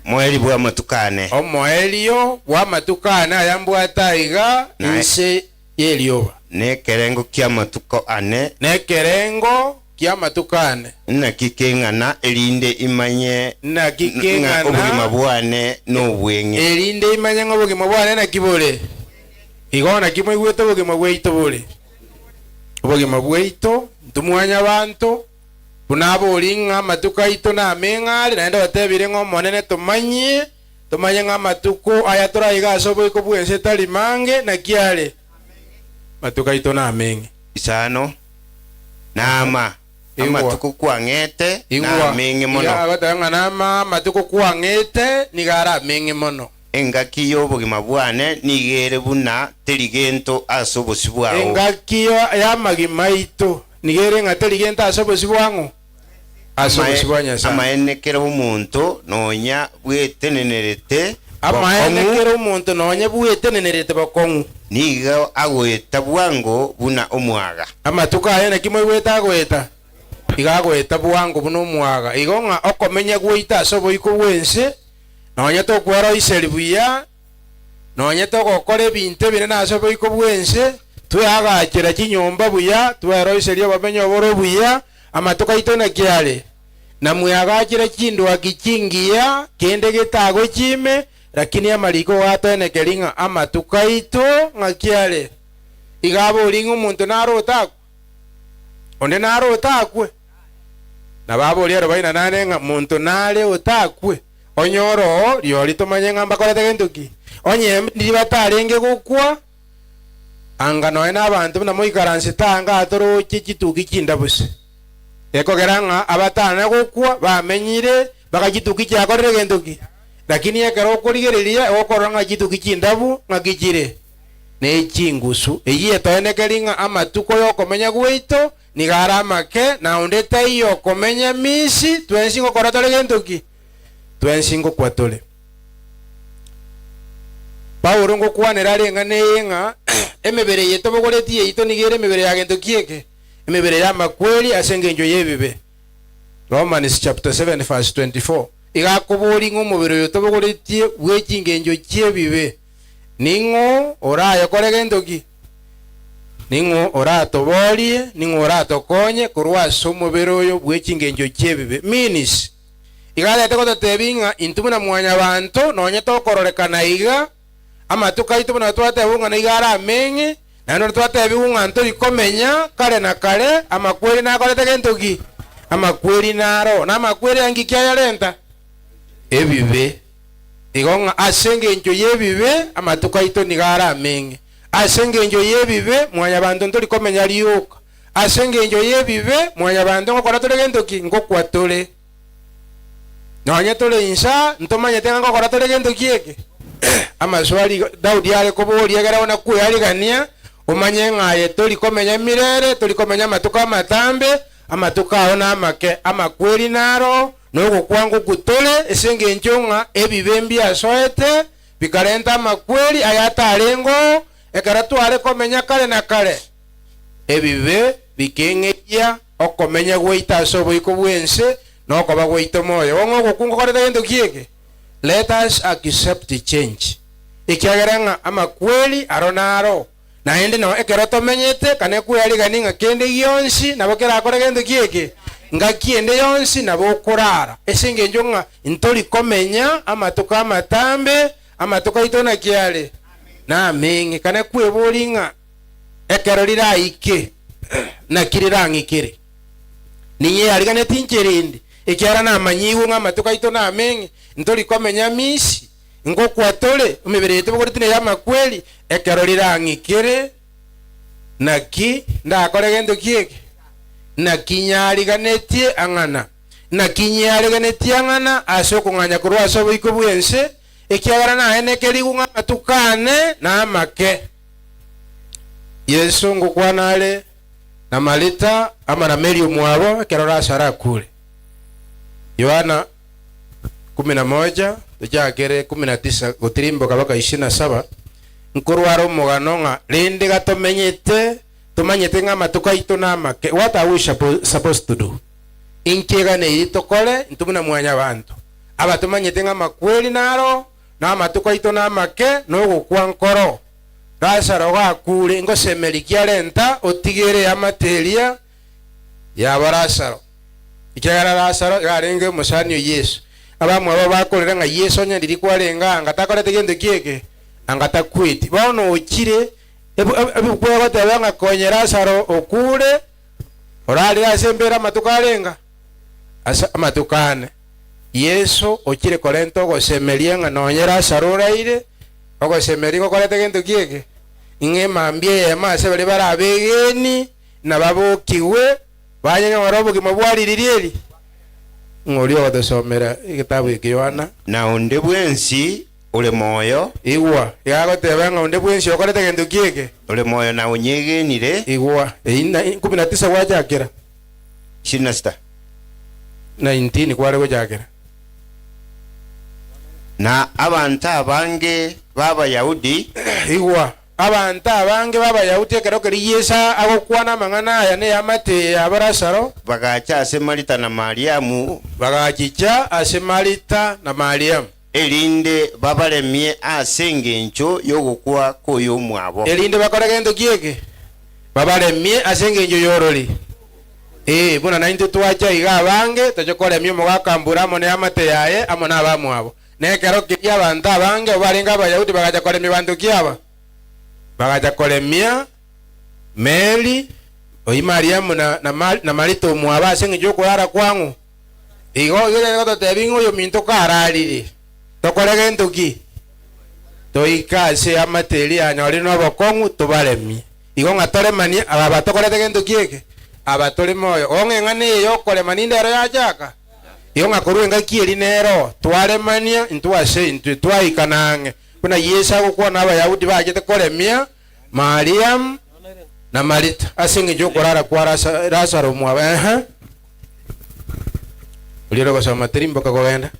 Moerio bw'amatuko ane. Omoerio bw'amatuko ane aya mbwate aiga inse y'erioba. Nekerengo ki'amatuko ane. Nekerengo ki'amatuko ane. Naki keng'ana, erinde imanye Naki ng'a keng'ana. obogima bwane nobweng'e. Erinde imanye ng'a obogima bwane naki bore. Igo naki moigwete obogima bwaito bore. Obogima bwaito intwe mwanyabanto, buna abori ng'a amatuko aito nameng'e are, naende otebire ng'a Omonene tomanyie, tomanye ng'a amatuko aya toraiga ase oboiko bw'ense tari mange, naki are? Amatuko aito nameng'e. Isano. Naama, Igwa. amatuko kwang'ete Igwa. nameng'e mono. Iga agoteba ng'a naama amatuko kwang'ete nigo arameng'e mono. Engaki y'obogima bwane nigo ere buna teri gento ase obosio bwao. Engaki y'amagima aito nigo ere ng'a teri gento ase obosio bwa ng'o? Ase obosio bwa Nyasae. Amaene kera omonto nonya bwetenenerete Amaene bokong'u. kera omonto nonya bwetenenerete bokong'u. Nigo agoeta bwango buna omwaga. Amatuko aye naki moigwete agoeta? Igo agoeta bwango buna omwaga. Igo ng'a okomenya gwaito ase oboiko bw'ense, nonya tokweroiseria buya, nonya togokora ebinto ebinene ase oboiko bw'ense, tweagachera chinyomba buya, tweroiseria obomenyo obore obuya, amatuko aito naki are? Na mweagachire chindwaki chingiya, kende getagochia ime, lakini amariko gatoenekeria ng'a amatuko aito ng'aki are. Iga aborie ng'a omonto nare otakwe? Onde nare otakwe? Nabo aborie arobaini na nane ng'a monto nare otakwe? Onye oro rirorio tomanye ng'a mbakorete gento ki? Onye ndiria batarenge gokwa, anga nonya nabanto buna moikaransete anga atoroche chituki chindabuse. Ekogera ng'a abatana gokwa bamenyire mpaka chituki chiakorire gento ki? Lakini ekero okorigereria okorora ng'a chituki chindabu ng'aki chire ne chingusu. Eyio etoenekeri ng'a amatuko y'okomenya gwaito nigo are amake, na onde taiyo okomenya misi, twensi ngokora tore gento ki? Twensi ngokwa tore. Paulo ngokwanera are eng'ana eye ng'a emebere eye tobogoretie yaito nigo ere emebere ya gento ki eke? Emebere y'amakweri ase engencho y'ebibe. Romans chapter 7 verse 24. Iga akoboria ng'a omobere oyo tobogoretie bwe chingencho chi'ebibe, ning'o orayokore gento ki? Ning'o oratoborie, ning'o oratokonye korwa ase omobere oyo bwe chingencho chi'ebibe? Means, iga arete gototebia ng'a intwe buna mwanyabanto nonye tokororekana iga, amatuko aito buna twatebigwa ng'a nigo are ameng'e, naende buna twatebigwa ng'a ntori komenya kare na kare, amakweri nakorete gento ki? Amakweri naro, na amakweri aya ngiki ayarenta? Ebibe. Igo ng'a ase engencho y'ebibe amatuko aito nigo are ameng'e. Ase engencho y'ebibe mwanyabanto ntori komenya rioka. Ase engencho y'ebibe mwanyabanto ngokora tore gento ki? Ngokwa tore. Nonye tore insa, ntomanyete ng'a ngokora tore gento ki eke? Amaswali igo Daudi are koboria ekero abona kwearigania, Omanye ng'a aye tori komenya mirere, tori komenya amatuko amatambe, amatuko ao namake. Amakweri naro, na ogokwa ngokwo tore, ase engencho ng'a ebibe mbiasoete, bikarenta amakweri ayatarengeo ekero tware komenya kare na kare. Ebibe bikeng'eria okomenya gwaito ase oboiko bw'ense na okoba gwaito moyo. Bono ogokwa ngokorete gento ki eke? Let us accept change. Ekiagera ng'a amakweri aro naro, naende nao ekero tomenyete kane kwearigani ng'a kende gionsi nabo kerakore gento ki eke, ngaki ende yonsi nabo okorara, ase engencho ng'a ntori komenya amatuko amatambe, amatuko aito naki are? Nameng'e. Kane kwebori ng'a ekero riraike, naki rirang'ikere? Ninyeariganetie inche rende, ekiagera namanyigwe ng'a amatuko aito nameng'e, ntori komenya misi, Ngokwa tore, emebere yaito ebogoretie ney'amakweri, ekero rirang'ikere, naki ndakore gento ki eke? Naki nyariganetie ang'ana, naki nyeariganetie ang'ana ase okong'anya korwa ase oboiko bw'ense, ekiagera naenekerigwe ng'a amatuko ane namake. Yeso ngokwana are na Marita amo na Mary omwabo ekero Lazaro akure. Yohana kumi na moja tochakere kumi na tisa gotirimboka mpaka ishirini na saba, nkorware omogano ng'a rende gatomenyete tomanyete ng'a amatuko aito namake, what are we supposed to do? Inki eganeiri tokore intwe buna mwanyabanto aba tomanyete ng'a amakweri naro na amatuko aito namake na ogokwa nkoro? Lazaro gakure ngosemeri ki arenta otigere eamate eria yabo Lazaro? Ekiagera Lazaro iga arenge omosani o Yeso. Abamwabo bakorera ng'a Yeso onye ndiri kwarenge anga takorete gento ki eke, anga takweti. Bono ochire, ebuku egoteba ng'a konye Lazaro okure, orarire ase embera amatuko arenga? Ase amatuko ane. Yeso ochire korenta ogosemeria ng'a nonye Lazaro oraire, ogosemeria ngokorete gento ki eke? Ng'a emambia eyemo ase baria bare abegeni, nababokigwe, Banyanyore obogima bwa ririri eri. Ng'a oria ogotosomera egetabu eke Yohana. Na onde bwensi ore moyo. Igwa, iga agoteba ng'a onde bwensi okorete gento ki eke. Ore moyo na onyegenire. Igwa, eyio na ikomi na tisa gwachakera. Ishirini na sita. 19 kware gochakera. Na abanto abange b'Abayahudi. Igwa, Abanto abange b'Abayahudi ekero keria Yeso agokwana amang'ana aya neamate eye yabo Lazaro. Bagacha ase Marita na Mariamu. Bagachicha ase Marita na Mariamu. Erinde babaremie ase engencho y'ogokwa kw'oyomwabo. Erinde bakore gento ki eke? Babaremie ase engencho y'orori. Ee, buna naintwe twacha iga abange, toche koremia omogaka mbura amo neamate yaye amo nabamwabo. Na ekero keria abanto abange abwo barenge Abayahudi bagacha koremia banto ki aba? Bagacha koremia Meri, oyio Mariamu na, na, na Marita omwabo ase engencho y'okorara kwang'o. Igo igo gototebia ng'a oyominto kararire, tokore gento ki? Toike ase eamate eria yanyorire nobokong'u tobaremie. Igo ng'a toremanie aba batokorete gento ki eke? Aba tore moyo. Igo ng'a eng'ana eye y'okorema ninde ero yachaka? Igo ng'a korwa engaki eria nero twaremania intwe ase intwe, twaikana ang'e, buna Yeso agokwana Abayahudi bachete koremia Mariamu na Marita ase engencho y'okorara kwa Lazaro omwabo. Ehe. Oria ore gosoma tirimboka kogenda.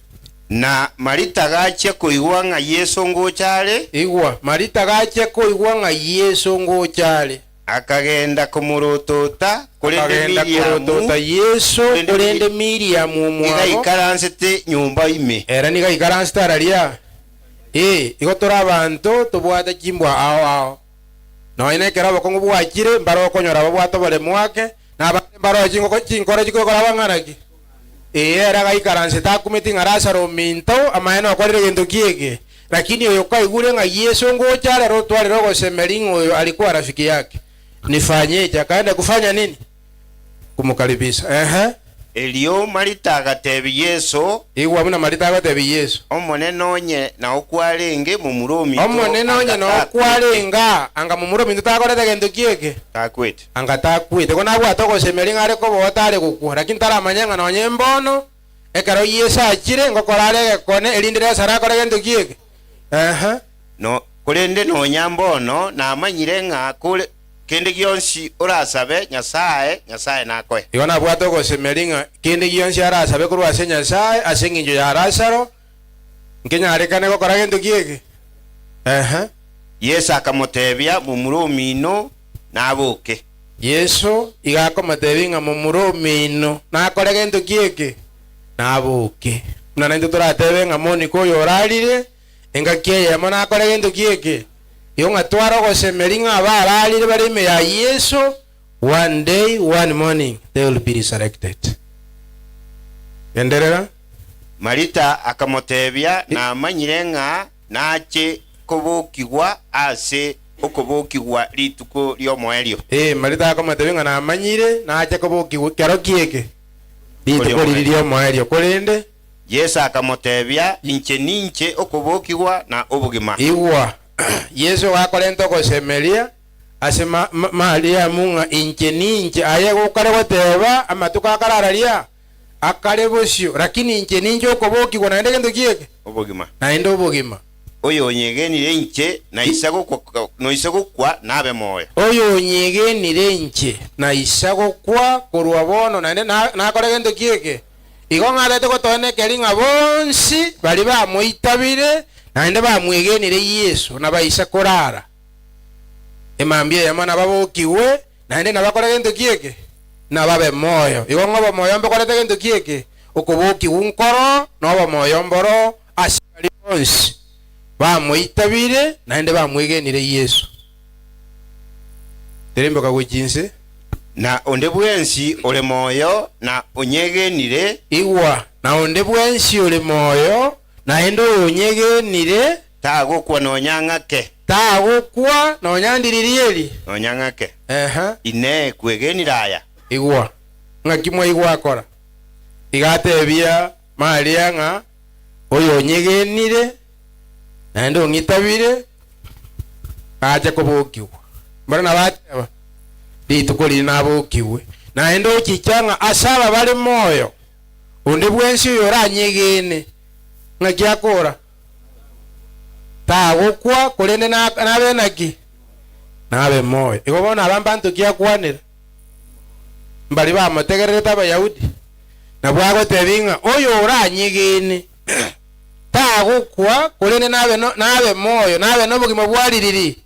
Na Marita gachia koigwa ng'a Yeso ngocha are. Igwa, Marita gachia koigwa ng'a Yeso ngocha are. Akagenda komorotota, korende Akagenda Miriamu, korotota Yeso, korende korende Miriamu nigo omwabo. aikaransete nyomba ime. Ere nigo aikaransete araria. Ee, igo tore abanto tobwate chimbwa ao ao. Nonya nekero obokong'u bwachire, mbare okonyora babwate oboremu ake, na abande mbaroe chingoko chinkoro chikoikora bang'ana ki? Ee, ere agaikaransete akumeti ng'a Lazaro ominto, amaene okorire gento ki eke? Lakini oyo kaigure ng'a Yeso ngocha are ere otwarire ogosemeria ng'a oyo alikuwa rafiki yake. Nifanyeje? Akaenda kufanya nini? Kumukaribisha. Ehe. Erio Marita agatebia Yeso. Igwa buna Marita agotebia Yeso. Omonene onye nao kwarenge, momura ominto Omonene onye anga nao takwete. kwarenge aa, anga momura ominto takorete gento ki eke? Takwete. Anga takwete. Igo nabwate ogosemeria ng'a are koboa tare gokwa, lakini taramanya ng'a nonye mbono, Ekero Yeso achire, ngokora are egekone, erinde Lazaro akore gento ki eke? Ehe. No, korende nonya mbono namanyire ng'a kore. Kende gionsi orasabe Nyasae, Nyasae nakoe. Igo nabwate ogosemeria ng'a kende gionsi arasabe korwa ase Nyasae ase engencho ya Lazaro, nkenyarekane gokora gento ki eke? Ehe. Yeso akamotebia, Momura omino naboke. Yeso igo akomotebia ng'a momura omino nakore gento ki eke? Naboke. Buna naintwe toratebe ng'a Monika oyo orarire, engaki eyemo nakore gento ki eke? Igo ng'a tware ogosemeria ng'a abararire bare ime ya Yeso, one day, one morning, they will be resurrected. Genderera. Marita akamotebia, Namanyire ng'a nache kobokigwa ase okobokigwa rituko ri'omoerio. Ee, Marita akamotebia ng'a namanyire nache kobokigwa kero ki'eke, rituko riria ri'omoerio. Korende. Yeso akamotebia, Inche ninche okobokigwa na obogima. Igwa, Yeso gakorenta ogosemeria ase Mariamu ng'a inche ninche, aye gokare goteba amatuko akarararia akare bosio, lakini inche ninche okobokigwa naende gento ki eke? Obogima. Naende obogima. Oyonyegenire inche naisa gokwa, noisa gokwa nabe moyo. Oyonyegenire inche naisa gokwa korwa bono naende nakore gento ki eke? Igo ng'arete gotoenekeria ng'a bonsi baria bamoitabire naende bamwegenire Yeso nabaisa korara emambia eyemo nababokigwe, naende nabakore gento ki eke? Nababe moyo. Igo ng'a obomoyo mbokorete gento ki eke? Okobokigwa nkoro nobomoyo mboro ase baria bonsi bamoitabire naende bamwegenire Yeso. Tirimboka gochia inse. Na onde bwensi ore moyo na onyegenire. Igwa, na onde bwensi ore moyo, naende oyonyegenire. Tagokwa nonya ng'ake. Tagokwa nonya ndiriri eri. Nonya ng'ake. Ehe. Inee, kwegenire aya? Igwa, ng'aki mwaigwa akora? Iga atebia Maria ng'a oyonyegenire, naende ong'itabire, nache kobokigwa. Mbare nabateba, Rituko riria nabokigwe. Naende ochicha ng'a ase aba bare moyo, onde bwensi oyoranyegene, ng'aki akora? Tagokwa, korende nabe naki? Nabe moyo. Igo bono aba mbanto ki akwanera? Mbaria bamotegererete Abayahudi. Nabwo agotebia ng'a oyo oranyegene tagokwa, korende nabe nabe moyo, nabe nobogima bwa ririri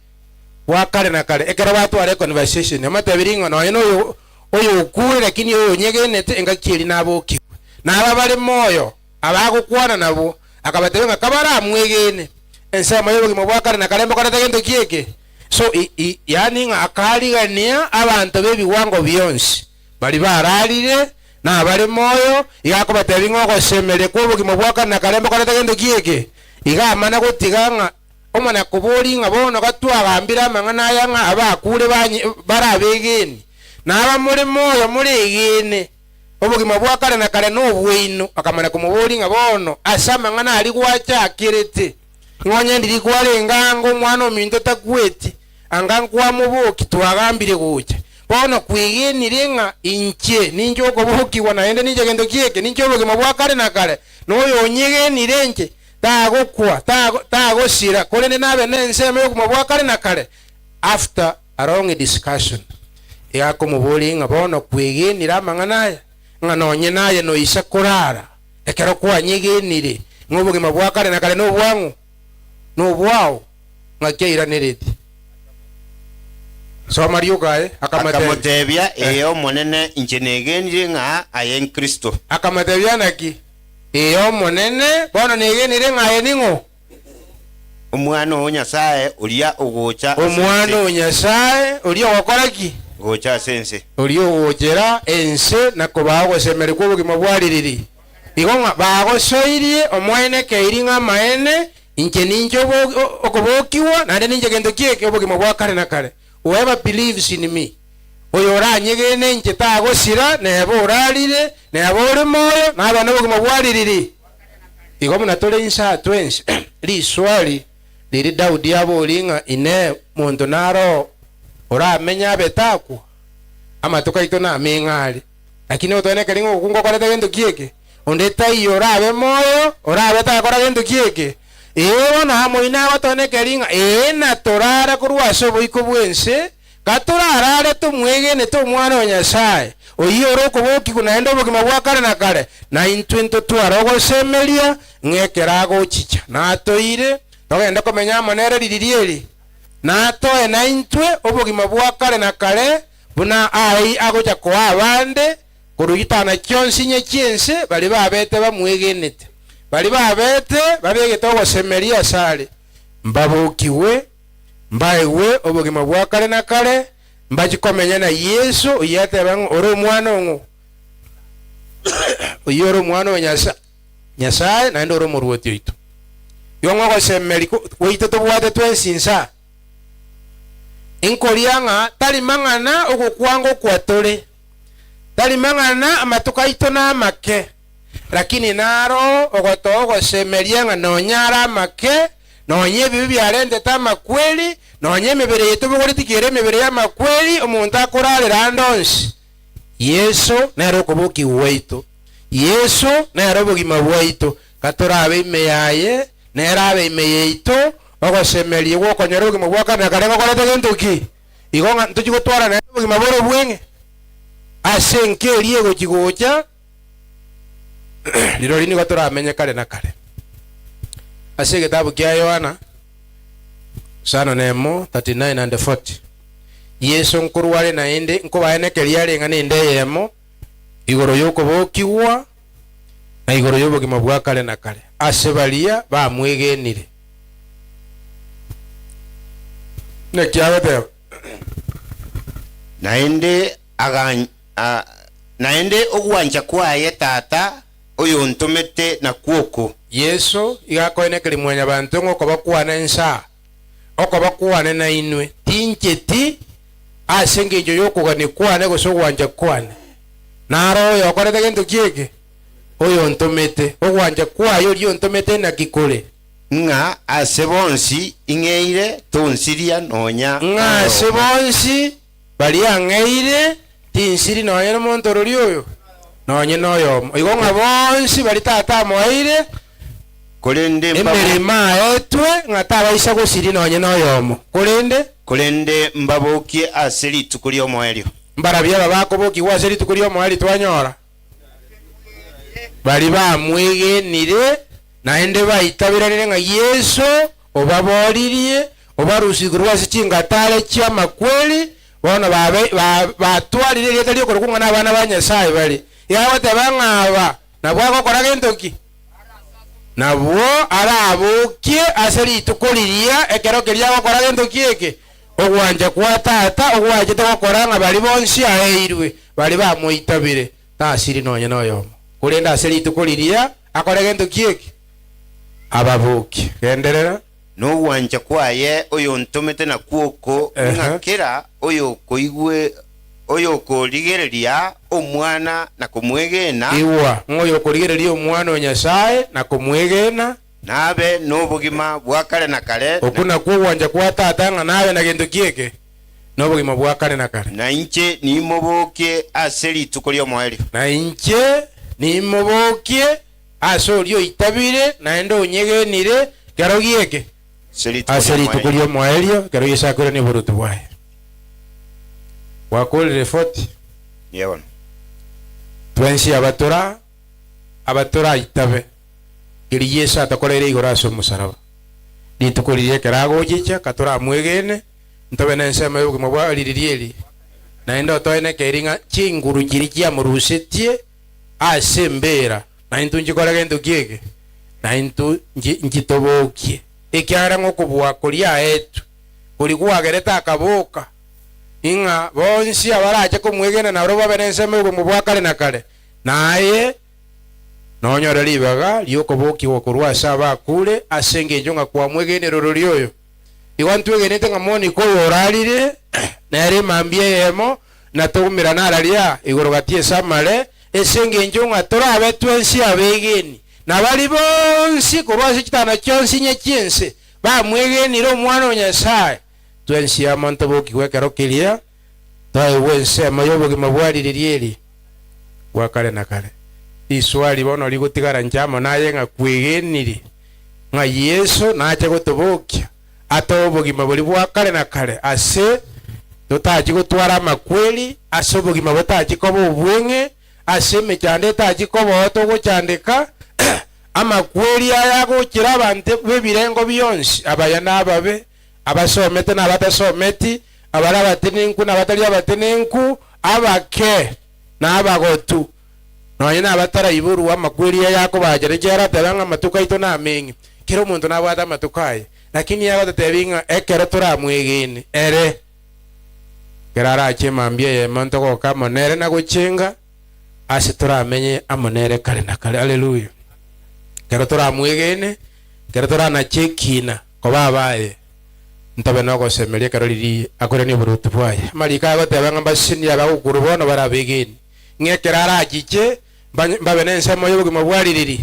bwa kare na kare. Ekero batwara econversation, amotebirie ng'a nonye noyo oyo okure lakini oyo onyegenete engaki eria nabokigwe. Na aba bare moyo, abagokwana nabwo, akabatebia ng'a kabaramwegene, ensemo y'obogima bwa kare na kare mbokorete gento ki eke? So i, i, yaani ng'a akarigania abanto b'ebigwango bionsi, baria bararire, na abare moyo, iga akobatebia ng'a ogosemeria kw'obogima bwa kare na kare mbokorete gento ki eke? Iga amana gotiga ng'a omana koboria ng'a bono gatwagambire amang'ana aya ng'a abakure banye barabegeni, na abamore moyo moregene obogima bwa kare na kare nobwaino. Akamana komoboria ng'a bono ase amang'ana aria gwachakerete, ng'a onye ndiri kwarenge anga omwana ominto takweti, anga nkwamobokia twagambire gocha. Bono kwegenire ng'a inche ninche okobokigwa naende ninche gento ki eke? Ninche obogima bwa kare na kare, na oyonyegenire inche tagokwa, tagosira, korende nabe nensemo y'obogima bwa kare na kare. After a long discussion, iga akomoboria ng'a bono kwegenire amang'ana aya, ng'a nonye naye noisa korara ekero kwanyegenire ng'a obogima bwa kare na kare nobwang'o, nobwao, ng'aki airaneretie. Soma rioka aye, akamotebia. Akamotebia, Ee, Omonene, inche negenire ng'a aye n'Kristo. Akamotebia, Naki? Ee, Omonene, bono negenire ng'a aye ning'o? Omwana o Nyasae, oria ogocha ase ense. Omwana o Nyasae, oria ogokora ki? Gocha ase ense. Oria ogochera ense na kobaa ogosemeria kw'obogima bwa ririri. Igo ng'a bagosoirie omoenekeiri ng'a amaene, Inche ninche okobokigwa, naende ninche gento ki eke? Obogima bwa kare na kare. Whoever believes in me, oyo oranyegene inche tagosira, neba orarire, neba ore moyo, nabe nobogima bwa ririri. Igo buna tore inse aa twensi, riswali riria Daudi aborie ng'a Inee, monto naro oramenye abe takwa? Amatuko aito nameng'e are. Lakini otwenekeri ng'a ogokunga okorete gento ki eke? Onde taiyo orabe moyo, orabe takora gento ki eke? Ee, bono amo inwe agotoenekeri ng'a ee, natorare korwa ase oboiko bw'ense. Gatorarare tomwegenete Omwana o Nyasae, oyio ore okobokigwa naende obogima bwa kare na kare, na intwe ntotware ogosemeria ng'a ekero agochicha natoire, togende komenya amo nere riria eri, natoe naintwe obogima bwa kare na kare, buna ai agocha koa abande korwa chitana chionsi inye chi'ense baria babete bamwegenete, baria babete babegete ogosemeria asare, mbabokigwe, mbaegwe obogima bwa kare na kare, mbachie komenya na Yeso, oyio ateba ng'a ore Omwana o ng'o? Oyio ore Omwana o Nyasa Nyasae, naende ore Omoruoti oito. Igo ng'a ogosemeria gwaito tobwate twensi inse aa, inkoria ng'a tari mang'ana ogokwa ngokwa tore, tari mang'ana amatuko aito namake, Lakini naro ogotoa ogosemeria ng'a nonya are amake, nonya ebibe biarentete amakweri, nonya emebere yaito bogoreti kere emebere y'amakweri, omonto akorarera ande onsi. Yeso nere okobokigwa gwaito. Yeso nere obogima bwaito. Gatorabe ime yaye, nere abe ime yaito, ogosemeria gw'okonyora obogima bwa kare na kare ngokorete gento ki? Igo ng'a ntochi gotwara naende obogima bore obweng'e ase enka eria egochi gocha. Rirorio nigo toramenye kare na kare. Ase egetabu kia Yohana 5:39 and 40, Yeso nkorwa are naende nkobaenekeria are eng'ana ende eyemo igoro y'okobokigwa na igoro y'obogima bwa kare na kare ase baria bamwegenire. Naki agoteba? Naende agan Naende ogwancha kwaye Tata oyontomete nakwo oko. Yeso iga akoenekeria mwanyabanto ng'a okoba kwane nsa, okoba kwane nainwe, tincheti ase engencho y'okogania kwane gose ogwancha kwane. Naro oyo okorete gento ki eke? Oyontomete. Ogwancha kwaye oria ontomete naki kore? Ng'a ase bonsi ing'eire, tonsiria nonya Ng'a ase noyomo. bonsi Baria ang'eire, tinsiri nonye nomonto ororia oyo, nonye noyomo. Igo ng'a bonsi baria Tata amoeire, Korende mbabo. emeremo aetwe, ng'a tabaisa gosiria nonye noyomo, korende. Korende mbabokie ase rituko ri'omoerio. Mbarabwo aba bakobokigwa ase rituko ri'omoerio twanyora? Baria bamwegenire, naende baitaberanire ng'a Yeso obaboririe, obarusie korwa ase chingatare chi'amakweri, bono babe batwarire erieta ri'okorokwa ng'a nabana ba Nyasae bare. Iga agoteba ng'a aba nabwo agokora gento ki? Nabwo arabokie ase rituko riria, ekero keria agokora gento ki eke? Ogwancha kwa Tata ogwachete gokora ng'a baria bonsi aeirwe, baria bamoitabire, tasiri nonya noyomo, korende ase rituko riria akore gento ki eke? Ababokie. Genderera. Nogwancha kwaye oyontomete nakwo oko, ng'a kera oyokoigwe, oyokorigereria Omwana na komwegena. Igwa, ng'a oyokorigereria Omwana o Nyasae na komwegena. Nabe nobogima bwa kare na kare. Okwo nakwo ogwancha kwa Tata, ng'a nabe na gento ki eke? Nobogima bwa kare na kare. Na inche nimobokie ase rituko ri'omoerio. Na inche nimobokie ase oria oitabire, naende onyegenire, kero gi'eke? Ase rituko ri'omoerio, ekero Yeso akoirania oboruoti bwaye. Gwakorire 40? Twensi abatora abatoraitabe keria Yeso atokoreire igoro ase omosaraba. Rituko riria ekero agochicha, katoramwegene, ntobe nensemo y'obogima bwa riria eri, naende otoenekeri ng'a chinguru chiria chiamorusetie ase embeera, na intwe nchikore gento ki eke? Na intwe nchitobokie, ekiagera ng'a okobua koria aetwe, koria kwagerete akaboka, ing'a bonsi abarache komwegena nabarabwo babe nensemo y'obogima bwa kare na kare, na aye nonyore ribaga ri'okobokigwa korwa ase abakure, ase engencho ng'a kwamwegenire ororia oyo. Igo ntwegenete ng'a Monika oyo orarire, nere emambia eyemo, na toumerane araria igoro gati ase amare, ase engencho ng'a torabe twensi abegeni, na baria bonsi korwa ase chitana chionsi inye chi'ense bamwegenire Omwana o Nyasae, twensi amo ntobokigwe ekero keria toegwe ensemo y'obogima bwa riria eri bwa kare na kare. Riswali bono rigotigara inche amo naye ng'a kwegeniri ng'a Yeso nache gotobokia atoe obogima boria bwa kare na kare ase. Totachi gotwara amakweri ase obogima botachi koba obweng'e, ase emechando etachi koba oo togochandeka, amakweri aya agochera abanto b'ebirengo bionsi, abaya na ababe, abasomete na abatasometi, abare abatenenku na abatari abatenenku, abake na abagotu, nonya nabataraiborwa, amakweri aya akobachera, ekiagera ateba ng'a amatuko aito nameng'e. Kera omonto nabwate amatuko aye, lakini agototebia ng'a ekero toramwegene ere, ekero arache emambia eyemo ntogoke amo nere na gochenga, ase toramenye amo nere kare na kare. Haleluya! Ekero toramwegene, ekero toranache ekina koba abaye, ntobe nogosemeria ekero riria akoirania oboruoti bwaye. Amariko agoteba ng'a mbasesenirie abagokuru bono bare abegeni, ng'a ekero arachiche mbabe nensemo y'obogima bwa ririri.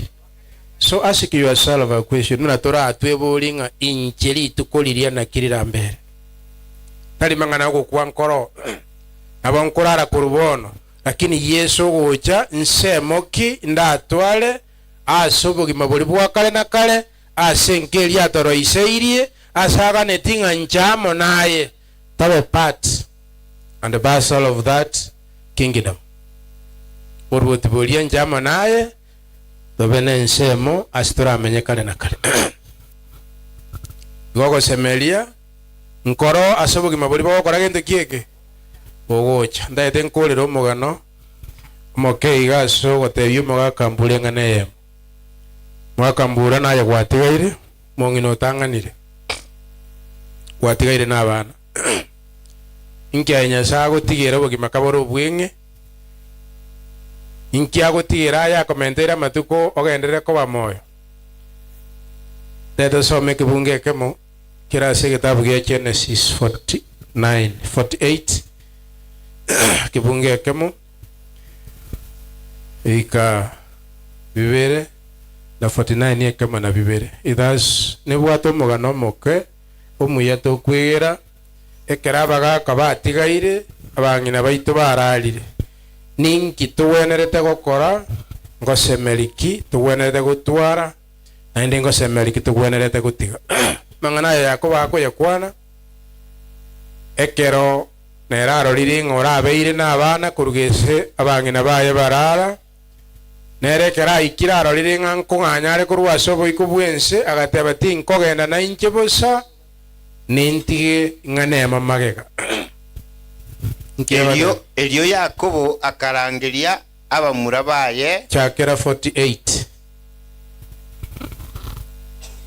So ask yourself a question buna toratweborie ng'a inche rituko riria naki rirambere. Tari mang'ana ogokwa nkoro, nabo nkorara korwa bono, lakini Yeso ogocha nsemo ki ndatware ase obogima boria bwa kare na kare, ase enka eria atoroiseirie, ase aganeti ng'a inche amo naye tobe part and parcel of that kingdom. Oboruoti boria inche amo naye tobe nensemo ase toramenye kare na kare. Igo ogosemeria nkoro ase obogima boria bogokora gento ki eke? Bogocha. Ntagete nkorere omogano omoke iga ase ogotebia omogaka mbure eng'ana eyemo. Omogaka mbura naye gwatigaire, omong'ina otang'anire, gwatigaire na abana. Inki aye Nyasae agotigera obogima kabore obweng'e? Inki agotigera aye akomenteire amatuko ogenderere koba moyo? Reta osome ekebungo ekemo kere ase egetabu gia Genesis 49, 48, ekebungo ekemo goika bibere na 49 ekemo na bibere. It has nebwate omogano omoke omuya tokwegera Ekero abagaaka batigaire, abang'ina baito bararire, ninki togwenerete gokora? Ngosemeria ki togwenerete gotwara, naende ngosemeria ki togwenerete gotiga? Amang'ana aya Yakobo akoyakwana ekero nere arorire ng'a orabeire nabana korwa gese abang'ina baye barara, Nere ekero aikire arorire ng'a nkong'anya are korwa ase oboiko bw'ense, agateba, Tinkogenda nainche bosa, nintige ng'a nemo magega. Erio, erio Yakobo akarangeria abamura baye. Chakera 48.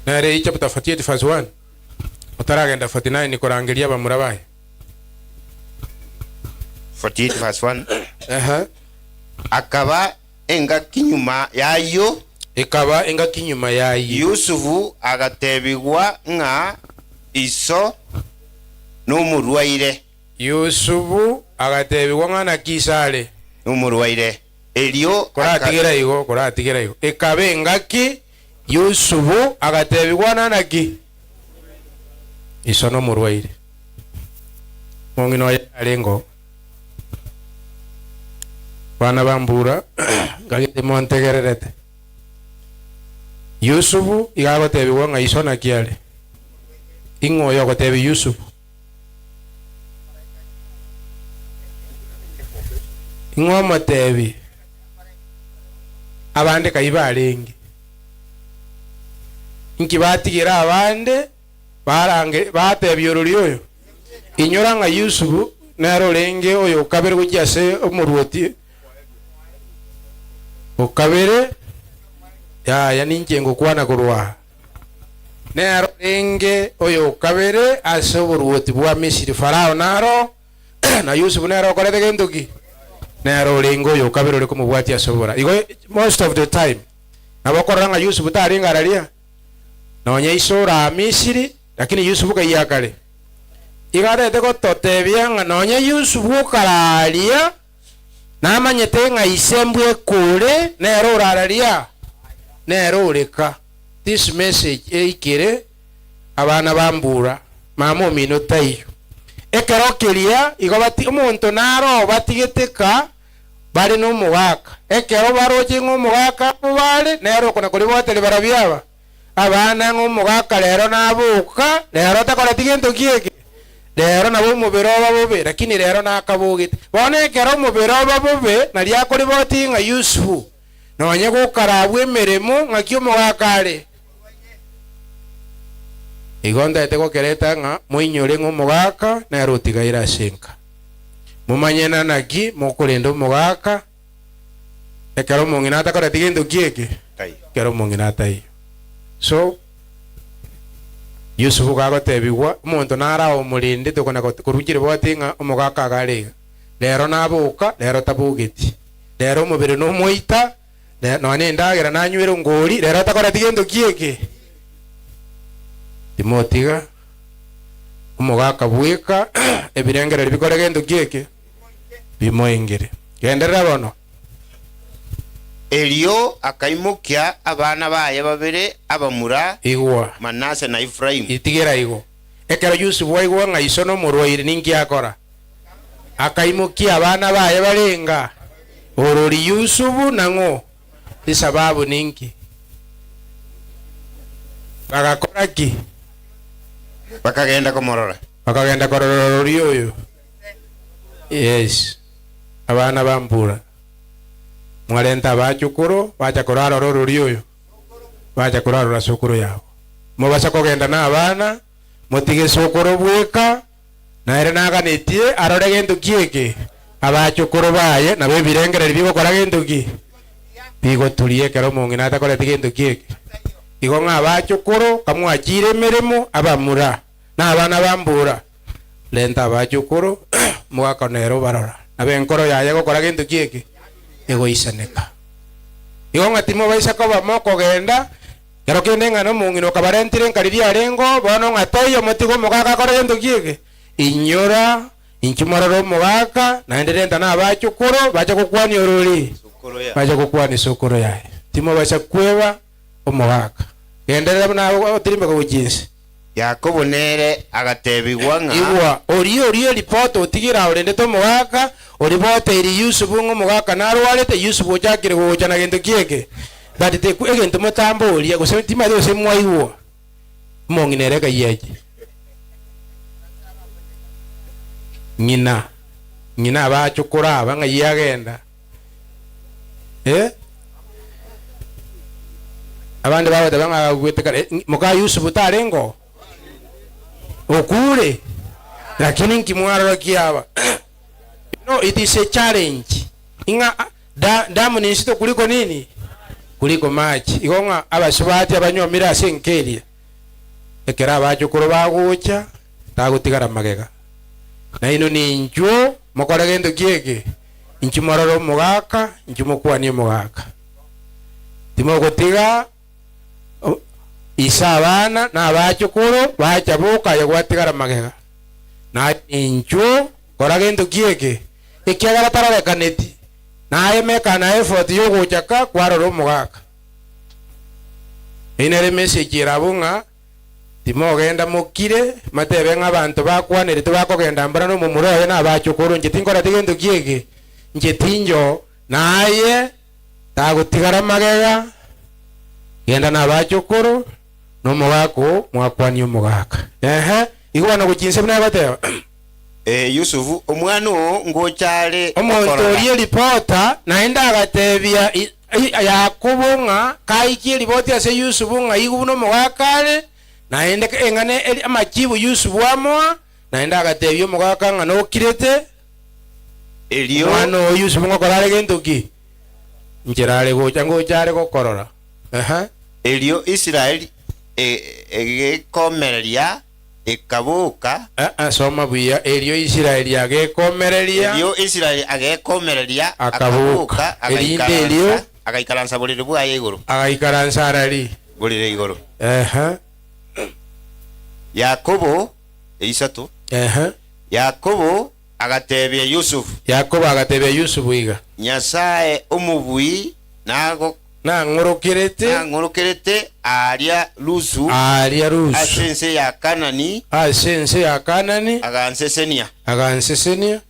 Nere eyio chapter 48 verse 1, otaragenda 49 korangeria abamura baye. 48 verse 1. Ehe. Akaba engaki nyuma y'ayio. Ekaba engaki nyuma y'ayio. Yusufu agatebigwa ng'a iso nomorwaire. Yusufu agatebigwa ng'a naki iso are. Nomorwaire. Erio Koratigera igo, koratigera igo. Ekaba engaki Yusufu agatebigwa ng'a naki iso nomorwaire. Omong'ina oye arenge oo. Bana ba mbura, ngagete montegererete. Yusufu iga agotebigwa ng'a iso naki are. Ing'o oyo ogotebia Yusufu? Ing'o omotebi? Abande kai barenge? Inki batigera abande barange batebia orori oyo? Inyora ng'a Yusufu nere orenge oyo o kabere gochia ase omoruoti o kabere, yaya ninche ngokwana korwa aa. Nere orenge oyo o kabere ase oboruoti bwa Misiri, Farao naro, na Yusufu nere okorete gento ki? Nere orenge oyo o kabere ore komobwatia ase obora. Igo most of the time nabo okorora ng'a Yusufu tarenge araria nonya ise oraa Misiri, Lakini Yusufu kaiya kare, igo atagete gototebia ng'a nonya Yusufu okararia, namanyete ng'a ise mbwekure nere orararia, nere oreka. This message eikere abana ba mbura, mama omino taiyo. Ekero keria igo bati omonto naro batigete ka bare nomogaka. Ekero baroche ng'a omogaka abo bare, nere okona koribwateri barabio aba. Abana ng'a omogaka rero naboka, rero takoreti gento ki eke? Rero nabo omobere oba bobe, lakini rero nakabogete. Bono ekero omobere oba bobe, nario akoriboti ng'a Yusufu, nonye gokarabwa emeremo, ng'aki omogaka are? Igo ntaete gokereta ng'a moinyore ng'a omogaka nere otigaire ase enka. Momanye na naki mokorenda omogaka ekero omong'ina atakoreti gento ki eke? Ekero omong'ina ataiyo. So, Yusufu gagotebigwa, Omonto nare ao omorende, tokona korwa chiriboti ng'a omogaka iga are iga. Rero naboka, rero tabogeti. Rero omobere nomoita, nonya endagera nanywere ngori, rero takoreti gento ki eke? Timotiga omogaka bweka ebirengererio bikore gento ki eke? Bimoingere. Genderera bono. Erio akaimokia abana baye babere abamura, Igwa. Manase na Efraimu. Itigera igo. Ekero Yusufu aigwa ng'a iso nomorwaire, ninki akora? Akaimokia abana baye barenga orori Yusufu nang'o? Esababu ninki? Bagakora ki? Bakagenda komorora. Bakagenda korora orori oyo. Yes. Abana ba mbura. Mwarenta abachukuru bacha korarora orori oyo. Bacha korarora sokoro yabo. Mobasa kogenda na abana, motige sokoro bweka, na ere naganetie arore gento ki eke? Abachukuru baye nabo ebirengererio bigokora gento ki? Bigoturia ekero omong'ina atakoreti gento ki eke. Igo ng'a abachukuru kamwachire emeremo abamura. Na abana ba mbura, renta abachukuru, omogaka nere obarora, nabo enkoro yaye egokora gento ki eke? Egoisaneka. Igo ng'a timobaisa koba mokogenda, kero kende ng'a nomong'ina okabarentire nka riria arengeo, bono ng'a toiyo motige omogaka akore gento ki eke? Inyora, inchuo morore omogaka, naende renta na abachukuru, bache gokwania orori? Bache gokwania esokoro yaye. Timobaisa kweba omogaka. Genderera buna otirimboka gochia inse. Yakobo nere agatebigwa ng'a. Igwa, oria oria eripota otigire aorendete omogaka, oriboteirie Yusufu ng'a omogaka narwarete, Yusufu ochakire gocha na gento ki eke? But teku egento motamboria, gose timanyeti gose mwaigwa. Omong'ina ere ekayia ache. Ng'ina, ng'ina abachokoro aba ng'ai agenda? Eh? Abande bagoteba ng'a agwete kare, eh, moka Yusufu tarenge oo? Okure? Lakini nki mwarora kiaba? You know, it is a challenge. Ing'a ah, da, damu ni nsito kuliko nini? Kuliko maji. Igo ng'a abasubati abanyomire ase enka eria, ekero abachokoro bagocha, tagotigara magega. Nainwe ninchuo mokore gento ki eke? Inchuo morore omogaka, inchuo mokwanie omogaka. Timogotiga ise abana na abachukuru bacha boka aye gwatigara magega. Naye ninchuo kora gento ki eke? Ekiagera tarorekaneti, naye meka na effort yogochaka kwarora omogaka. Eyio nere emessage ere abwo ng'a Timogenda mokire, motebe ng'a abanto bakwaneretwe bakogenda mbora nomomura oye na abachokoro, inche tinkoreti gento ki'eke, inche tinjo, na aye tagotigara magega, genda nabachokoro, na omogaka oo mwakwanie omogaka. Ehe, igo bono gochia inse buna egoteba. Ee, Yusufu, omwana oo ngocha are Omonto gokorora. oria eripota naende agatebia Yakobo ng'a kaikie eriboti ase Yusufu ng'a igwe buna omogaka are, naende eng'ana eri amachibu Yusufu amoa, naende agatebia omogaka ng'a nokirete. Erio. Omwana oo Yusufu ngokora are gento ki? Nchera are gocha, ngocha are gokorora. Ehe. Erio Israeli egekomereria ekaboka. Aa, soma buya. Erio Israeli agekomereria. Erio Israeli agekomereria, Akaboka. akaboka, Erinde erio. agaikaransa, agaikaransa borere bwaye igoro. Agaikaransa arari? Borere igoro. Ehe. Yakobo, eisato. Ehe. Yakobo agatebia Yusufu. Yakobo agatebia Yusufu iga. Nyasae Omobui nago. Nang'orokerete. Nang'orokerete aaria Lusu. Aaria Lusu. Ase ense ya Kanani. Ase ense ya Kanani. Agansesenia. Agansesenia.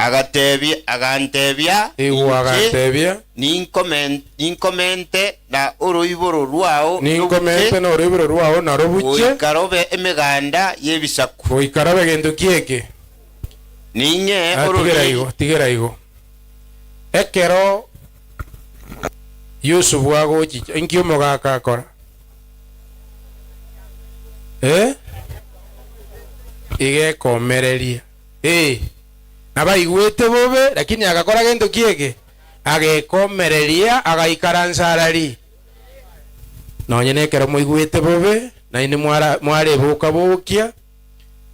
Agatebia, agantebia, Igwa Inche agantebia. ninkomen- ninkomente na oroiboro rwao Ninkomente robuche, na oroiboro rwao narobuche. goika robe emeganda y'ebisaku. Goika robe gento ki eke? Ning'ee Ah, tigera ororiri. igo, tigera igo. Ekero Yusufu agochicha, inki omogaka akora? Eh? Iga ekomereria. Ee, nabaigwete bobe, lakini agakora gento ki eke? Agekomereria, agaikaransa arari. Nonye nekero moigwete bobe, naende mwara mwareboka-bokia,